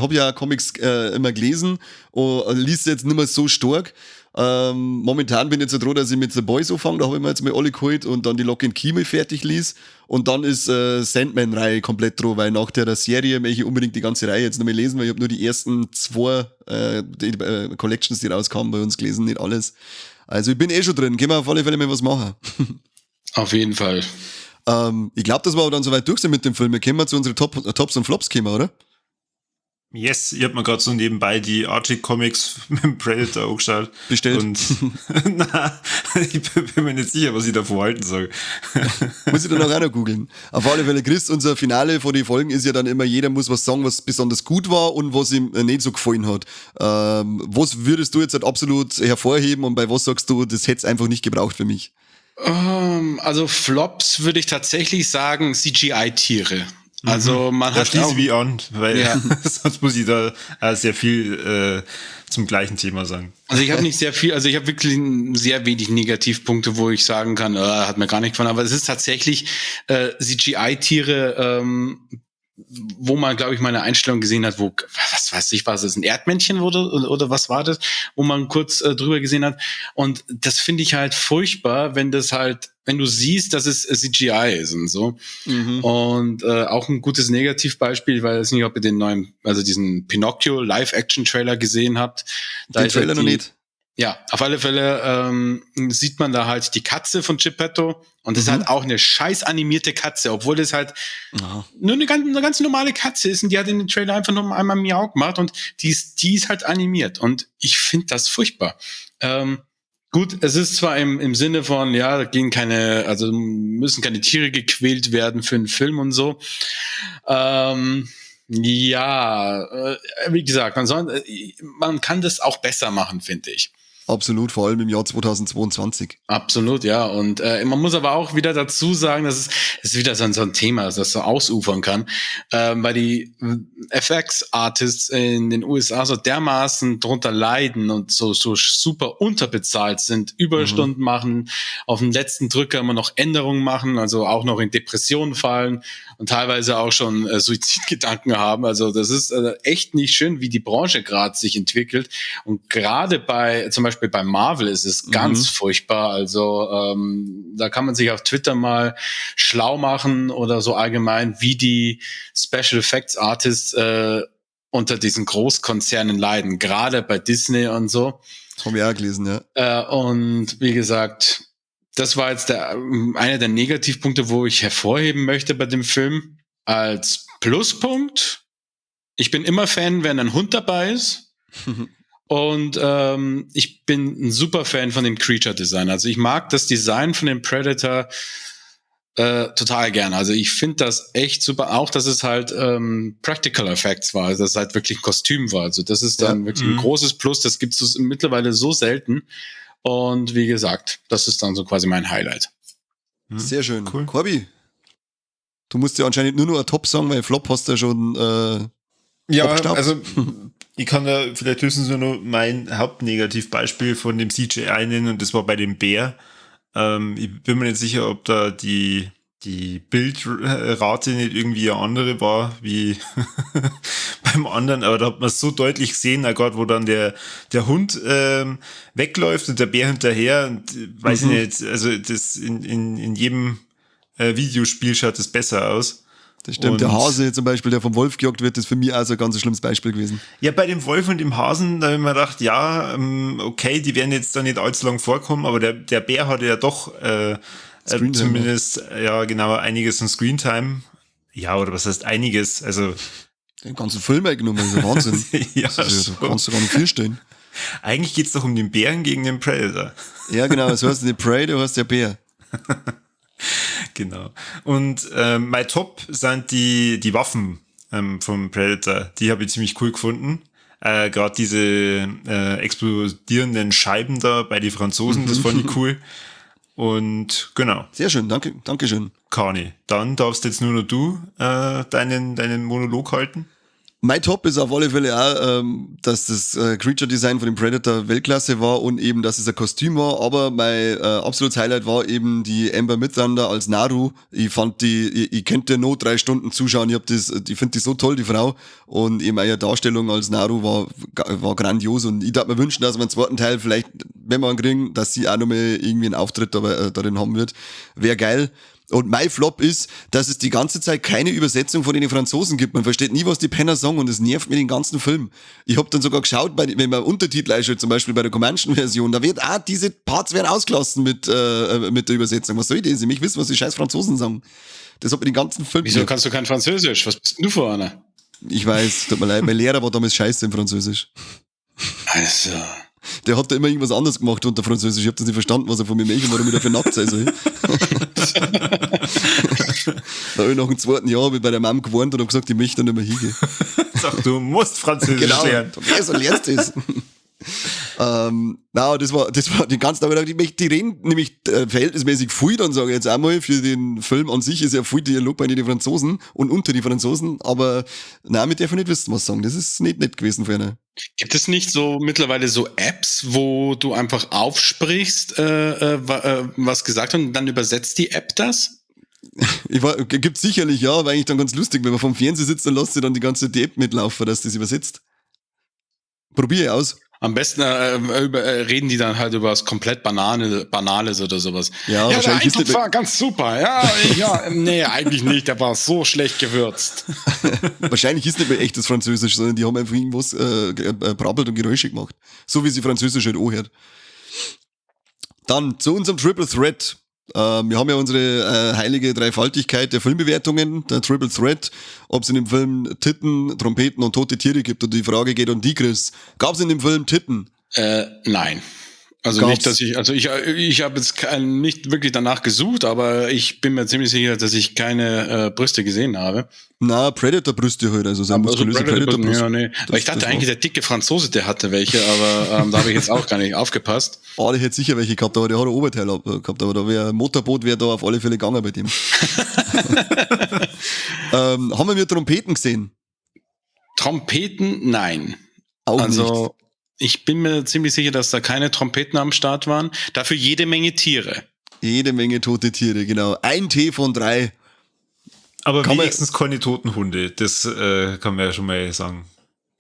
hab ja Comics immer gelesen und liest jetzt nicht mehr so stark. Momentan bin ich jetzt so dran, dass ich mit The Boys anfange, da habe ich mir jetzt mal alle geholt und dann die Lock and Key mal fertig lies. Und dann ist Sandman-Reihe komplett dran, weil nach der Serie möchte ich unbedingt die ganze Reihe jetzt noch mal lesen, weil ich habe nur die ersten zwei die Collections, die rauskamen, bei uns gelesen, nicht alles. Also ich bin eh schon drin, können wir auf alle Fälle mal was machen. Auf jeden Fall. Ich glaube, dass wir aber dann soweit durch sind mit dem Film. Wir können zu unseren Tops und Flops kommen, oder? Yes, ich hab mir gerade so nebenbei die Archie Comics mit dem Predator angeschaut. Bestellt. Und na, ich bin mir nicht sicher, was ich davor halten soll. Muss ich dann auch noch googeln. Auf alle Fälle, Chris, unser Finale vor die Folgen ist ja dann immer, jeder muss was sagen, was besonders gut war und was ihm nicht so gefallen hat. Was würdest du jetzt halt absolut hervorheben und bei was sagst du, das hätte es einfach nicht gebraucht für mich? Also Flops würde ich tatsächlich sagen, CGI-Tiere. Also man da hat schließe auch, ich an, weil ja. Sonst muss ich da sehr viel zum gleichen Thema sagen. Also ich habe nicht sehr viel, also ich habe wirklich sehr wenig Negativpunkte, wo ich sagen kann, hat mir gar nicht gefallen, aber es ist tatsächlich CGI-Tiere, wo man, glaube ich, mal eine Einstellung gesehen hat, wo, was weiß ich, was ist ein Erdmännchen wurde oder was war das, wo man kurz drüber gesehen hat. Und das finde ich halt furchtbar, wenn das halt, wenn du siehst, dass es CGI ist und so. Mhm. Und auch ein gutes Negativbeispiel, ich weiß nicht, ob ihr den neuen, also diesen Pinocchio Live-Action-Trailer gesehen habt. Da den Trailer halt noch nicht. Ja, auf alle Fälle sieht man da halt die Katze von Geppetto und das ist halt auch eine scheiß animierte Katze, obwohl das halt nur eine ganz normale Katze ist und die hat in den Trailer einfach nur einmal Miau gemacht und die ist halt animiert und ich finde das furchtbar. Gut, es ist zwar im Sinne von, ja, da gehen keine, also müssen keine Tiere gequält werden für einen Film und so. Ja, wie gesagt, man kann das auch besser machen, finde ich. Absolut, vor allem im Jahr 2022. Absolut, ja. Und man muss aber auch wieder dazu sagen, das ist wieder so ein Thema, das so ausufern kann, weil die FX-Artists in den USA so dermaßen drunter leiden und so super unterbezahlt sind, Überstunden machen, auf den letzten Drücker immer noch Änderungen machen, also auch noch in Depressionen fallen und teilweise auch schon Suizidgedanken haben. Also das ist echt nicht schön, wie die Branche gerade sich entwickelt. Und gerade zum Beispiel bei Marvel ist es ganz furchtbar. Also da kann man sich auf Twitter mal schlau machen oder so allgemein, wie die Special Effects Artists unter diesen Großkonzernen leiden, gerade bei Disney und so. Das haben wir auch gelesen, ja. Und wie gesagt, das war jetzt einer der Negativpunkte, wo ich hervorheben möchte bei dem Film. Als Pluspunkt, ich bin immer Fan, wenn ein Hund dabei ist. Und ich bin ein super Fan von dem Creature-Design. Also ich mag das Design von dem Predator total gern. Also ich finde das echt super. Auch, dass es halt Practical Effects war, also dass es halt wirklich ein Kostüm war. Also das ist dann wirklich ein großes Plus. Das gibt es mittlerweile so selten. Und wie gesagt, das ist dann so quasi mein Highlight. Sehr schön. Cool. Corby, du musst ja anscheinend nur noch ein Top sagen, weil Flop hast du ja schon ja, also ich kann da vielleicht höchstens nur noch mein Hauptnegativbeispiel von dem CGI nennen und das war bei dem Bär. Ich bin mir nicht sicher, ob da die Bildrate nicht irgendwie eine andere war, wie beim anderen, aber da hat man es so deutlich gesehen, oh Gott, wo dann der Hund wegläuft und der Bär hinterher und weiß ich nicht, also das in jedem Videospiel schaut das besser aus. Das stimmt, und der Hase zum Beispiel, der vom Wolf gejagt wird, ist für mich auch so ein ganz schlimmes Beispiel gewesen. Ja, bei dem Wolf und dem Hasen, da habe ich mir gedacht, ja, okay, die werden jetzt da nicht allzu lang vorkommen, aber der Bär hatte ja doch zumindest, ja genau, einiges an Screentime. Ja, oder was heißt einiges? Also Den ganzen Film eingenommen, das ist ja Wahnsinn. Ja, das ist ja, da kannst du gar nicht viel stehen. Eigentlich geht's doch um den Bären gegen den Predator. Ja, genau, das heißt nicht Prey, du heißt der Bär. Genau. Und mein Top sind die Waffen vom Predator. Die habe ich ziemlich cool gefunden. Gerade diese explodierenden Scheiben da bei den Franzosen, das fand ich cool. Und genau. Sehr schön, danke, danke schön. Kani, dann darfst jetzt nur noch du deinen Monolog halten. Mein Top ist auf alle Fälle auch, dass das Creature Design von dem Predator Weltklasse war und eben, dass es ein Kostüm war, aber mein absolutes Highlight war eben die Amber Midthunder als Naru. Ich fand die, ich könnte nur 3 Stunden zuschauen, ich find die so toll, die Frau, und eben ihre Darstellung als Naru war grandios und ich darf mir wünschen, dass wir einen zweiten Teil vielleicht, wenn wir einen kriegen, dass sie auch nochmal irgendwie einen Auftritt darin haben wird. Wär geil. Und mein Flop ist, dass es die ganze Zeit keine Übersetzung von den Franzosen gibt. Man versteht nie, was die Penner sagen und es nervt mir den ganzen Film. Ich hab dann sogar geschaut, wenn man Untertitel einschaltet, zum Beispiel bei der Comanchen-Version, da wird auch diese Parts werden ausgelassen mit der Übersetzung. Was soll das? Ich möchte wissen, was die scheiß Franzosen sagen. Das hat mir den ganzen Film Wieso kannst du kein Französisch? Was bist denn du für einer? Ich weiß, tut mir leid. Mein Lehrer war damals scheiße im Französisch. Also... Der hat da immer irgendwas anderes gemacht unter Französisch. Ich hab das nicht verstanden, was er von mir möchte und warum ich dafür nackt sein soll. Da hab ich nach dem zweiten Jahr hab ich bei der Mom gewarnt und hab gesagt, ich möchte da nicht mehr hingehen. Sag, du musst Französisch genau. lernen. Okay, so lernst du es. Na, das war den ganzen Tag, ich möchte, die reden nämlich verhältnismäßig viel, dann sage ich jetzt einmal, für den Film an sich ist ja viel Dialog bei den Franzosen und unter die Franzosen, aber nein, mit der ich nicht wissen, was sagen. Das ist nicht nett gewesen für eine. Gibt es nicht so mittlerweile so Apps, wo du einfach aufsprichst, was gesagt wird und dann übersetzt die App das? Gibt's sicherlich, ja, aber eigentlich dann ganz lustig, wenn man vorm Fernseher sitzt, dann lässt sie dann die ganze die App mitlaufen, dass das übersetzt. Probier aus. Am besten reden die dann halt über was komplett Banales oder sowas. Ja, ja, wahrscheinlich der Eintopf war ganz super. Ja, nee, eigentlich nicht. Der war so schlecht gewürzt. Wahrscheinlich ist nicht mehr echtes Französisch, sondern die haben einfach irgendwas brabbelt und Geräusche gemacht. So wie sie Französisch halt anhört. Dann zu unserem Triple Threat. Wir haben ja unsere heilige Dreifaltigkeit der Filmbewertungen, der Triple Threat, ob es in dem Film Titten, Trompeten und tote Tiere gibt. Und die Frage geht an die, Chris. Gab es in dem Film Titten? Nein. Also Gab's? Nicht, dass ich, also ich habe jetzt nicht wirklich danach gesucht, aber ich bin mir ziemlich sicher, dass ich keine Brüste gesehen habe. Na, Predator-Brüste halt, also sein muskulöse Predator-Brüste. Ja, nee. Aber ich dachte eigentlich, der dicke Franzose, der hatte welche, aber da habe ich jetzt auch gar nicht aufgepasst. Oh, der hätte sicher welche gehabt, aber der hat ein Oberteil gehabt, aber da wäre Motorboot wäre da auf alle Fälle gegangen bei dem. Haben wir Trompeten gesehen? Trompeten? Nein. Auch also, nicht. Ich bin mir ziemlich sicher, dass da keine Trompeten am Start waren. Dafür jede Menge Tiere. Jede Menge tote Tiere, genau. 1 T von 3. Aber kann wenigstens keine toten Hunde. Das kann man ja schon mal sagen.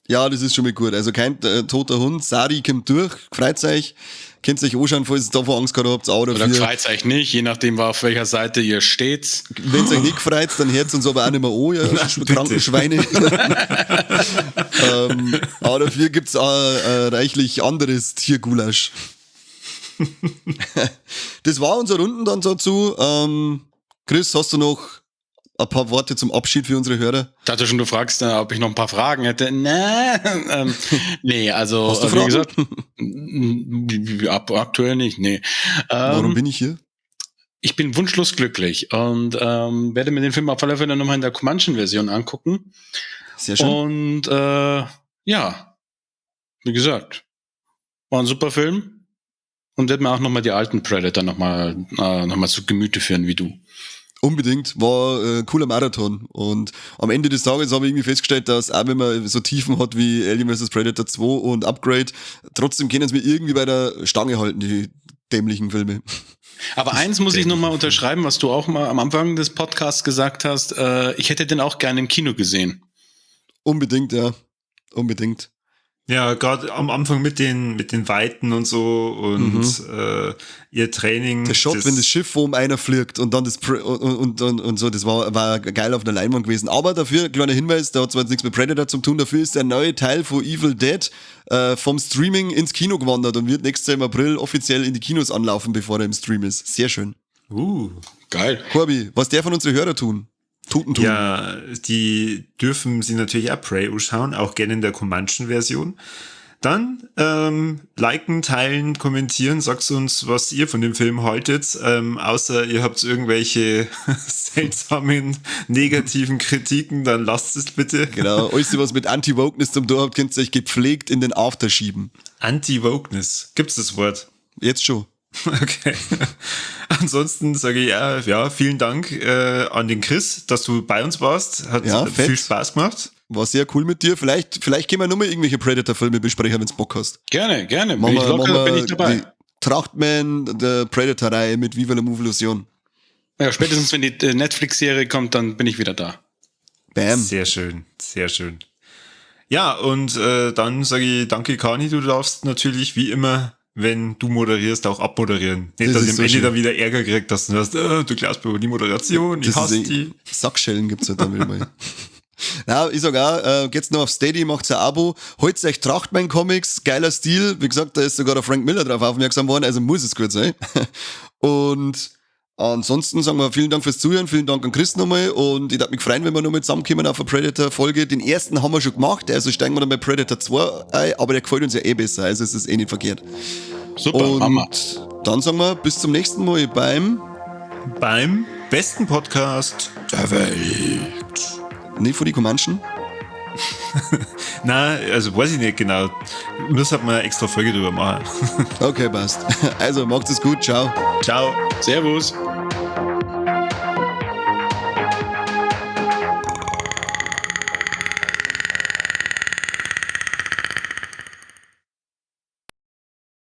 Ja, das ist schon mal gut. Also kein toter Hund. Sari kommt durch. Freut euch. Könnt ihr euch anschauen, falls ihr davor Angst gehabt habt. Auch oder freut euch nicht, je nachdem, auf welcher Seite ihr steht. Wenn es euch nicht freut, dann hört es uns aber auch nicht mehr an, ihr kranken Schweine. Aber dafür gibt es auch reichlich anderes Tiergulasch. Das war unsere Runden dann dazu. Chris, hast du noch ein paar Worte zum Abschied für unsere Hörer? Ich dachte schon, du fragst, ob ich noch ein paar Fragen hätte. Nee, nee, also hast du Fragen? Wie gesagt, aktuell nicht, nee. Warum bin ich hier? Ich bin wunschlos glücklich und werde mir den Film auf alle Fälle nochmal in der Comanchen-Version angucken. Sehr schön. Und ja, wie gesagt, war ein super Film und werde mir auch nochmal die alten Predator nochmal zu Gemüte führen, wie du. Unbedingt, war cooler Marathon. Und am Ende des Tages habe ich irgendwie festgestellt, dass auch wenn man so Tiefen hat wie Alien vs. Predator 2 und Upgrade, trotzdem können sie mir irgendwie bei der Stange halten, die dämlichen Filme. Aber eins muss ich nochmal unterschreiben, was du auch mal am Anfang des Podcasts gesagt hast, ich hätte den auch gerne im Kino gesehen. Unbedingt, ja. Unbedingt. Ja, gerade am Anfang mit den Weiten und so und ihr Training. Der Shot, wenn das Schiff oben einer fliegt und dann das und so, das war geil auf der Leinwand gewesen. Aber dafür, kleiner Hinweis, da hat zwar jetzt nichts mit Predator zu tun, dafür ist der neue Teil von Evil Dead vom Streaming ins Kino gewandert und wird nächstes Jahr im April offiziell in die Kinos anlaufen, bevor er im Stream ist. Sehr schön. Geil. Corby, was der von unseren Hörern tun? Tuten tun. Ja, die dürfen sie natürlich auch Prey anschauen, auch gerne in der Comanchen-Version. Dann liken, teilen, kommentieren, sagt uns, was ihr von dem Film haltet. Außer ihr habt irgendwelche seltsamen negativen Kritiken, dann lasst es bitte. Genau, alles, was mit Anti-Wokeness zum tun habt, könnt ihr euch gepflegt in den After schieben. Anti-Wokeness, gibt's das Wort? Jetzt schon. Okay. Ansonsten sage ich ja, vielen Dank an den Chris, dass du bei uns warst. Hat Ja, viel fett. Spaß gemacht. War sehr cool mit dir. Vielleicht können wir nur mal irgendwelche Predator-Filme besprechen, wenn's Bock hast. Gerne, gerne. Bin Machen ich wir, locker, machen wir bin ich dabei. Die Trachtman, der Predator-Reihe mit Viva la Movolution. Ja, spätestens wenn die Netflix-Serie kommt, dann bin ich wieder da. Bam. Sehr schön, sehr schön. Ja, und dann sage ich danke, Kani. Du darfst natürlich wie immer, wenn du moderierst, auch abmoderieren. Nicht, Das dass ist ich am so Ende schön. dann wieder Ärger krieg, dass du sagst, du glaubst mir über die Moderation, ich Das hasse ist eh- die. Sackschellen gibt's halt dann wieder mal. Na, ich sag auch, geht's noch auf Steady, macht's ein Abo, holt euch Trachtman Comics, geiler Stil. Wie gesagt, da ist sogar der Frank Miller drauf aufmerksam worden, also muss es gut sein. Und ansonsten sagen wir vielen Dank fürs Zuhören, vielen Dank an Chris nochmal und ich würde mich freuen, wenn wir nochmal zusammenkommen auf eine Predator-Folge. Den ersten haben wir schon gemacht, also steigen wir dann bei Predator 2 ein, aber der gefällt uns ja eh besser, also es ist eh nicht verkehrt. Super, Und Mama. dann sagen wir bis zum nächsten Mal beim Beim besten Podcast der Welt. nicht von die Comanchen. Na, also weiß ich nicht genau. Muss halt mal eine extra Folge drüber machen. Okay, passt. Also macht's es gut, ciao. Ciao. Servus.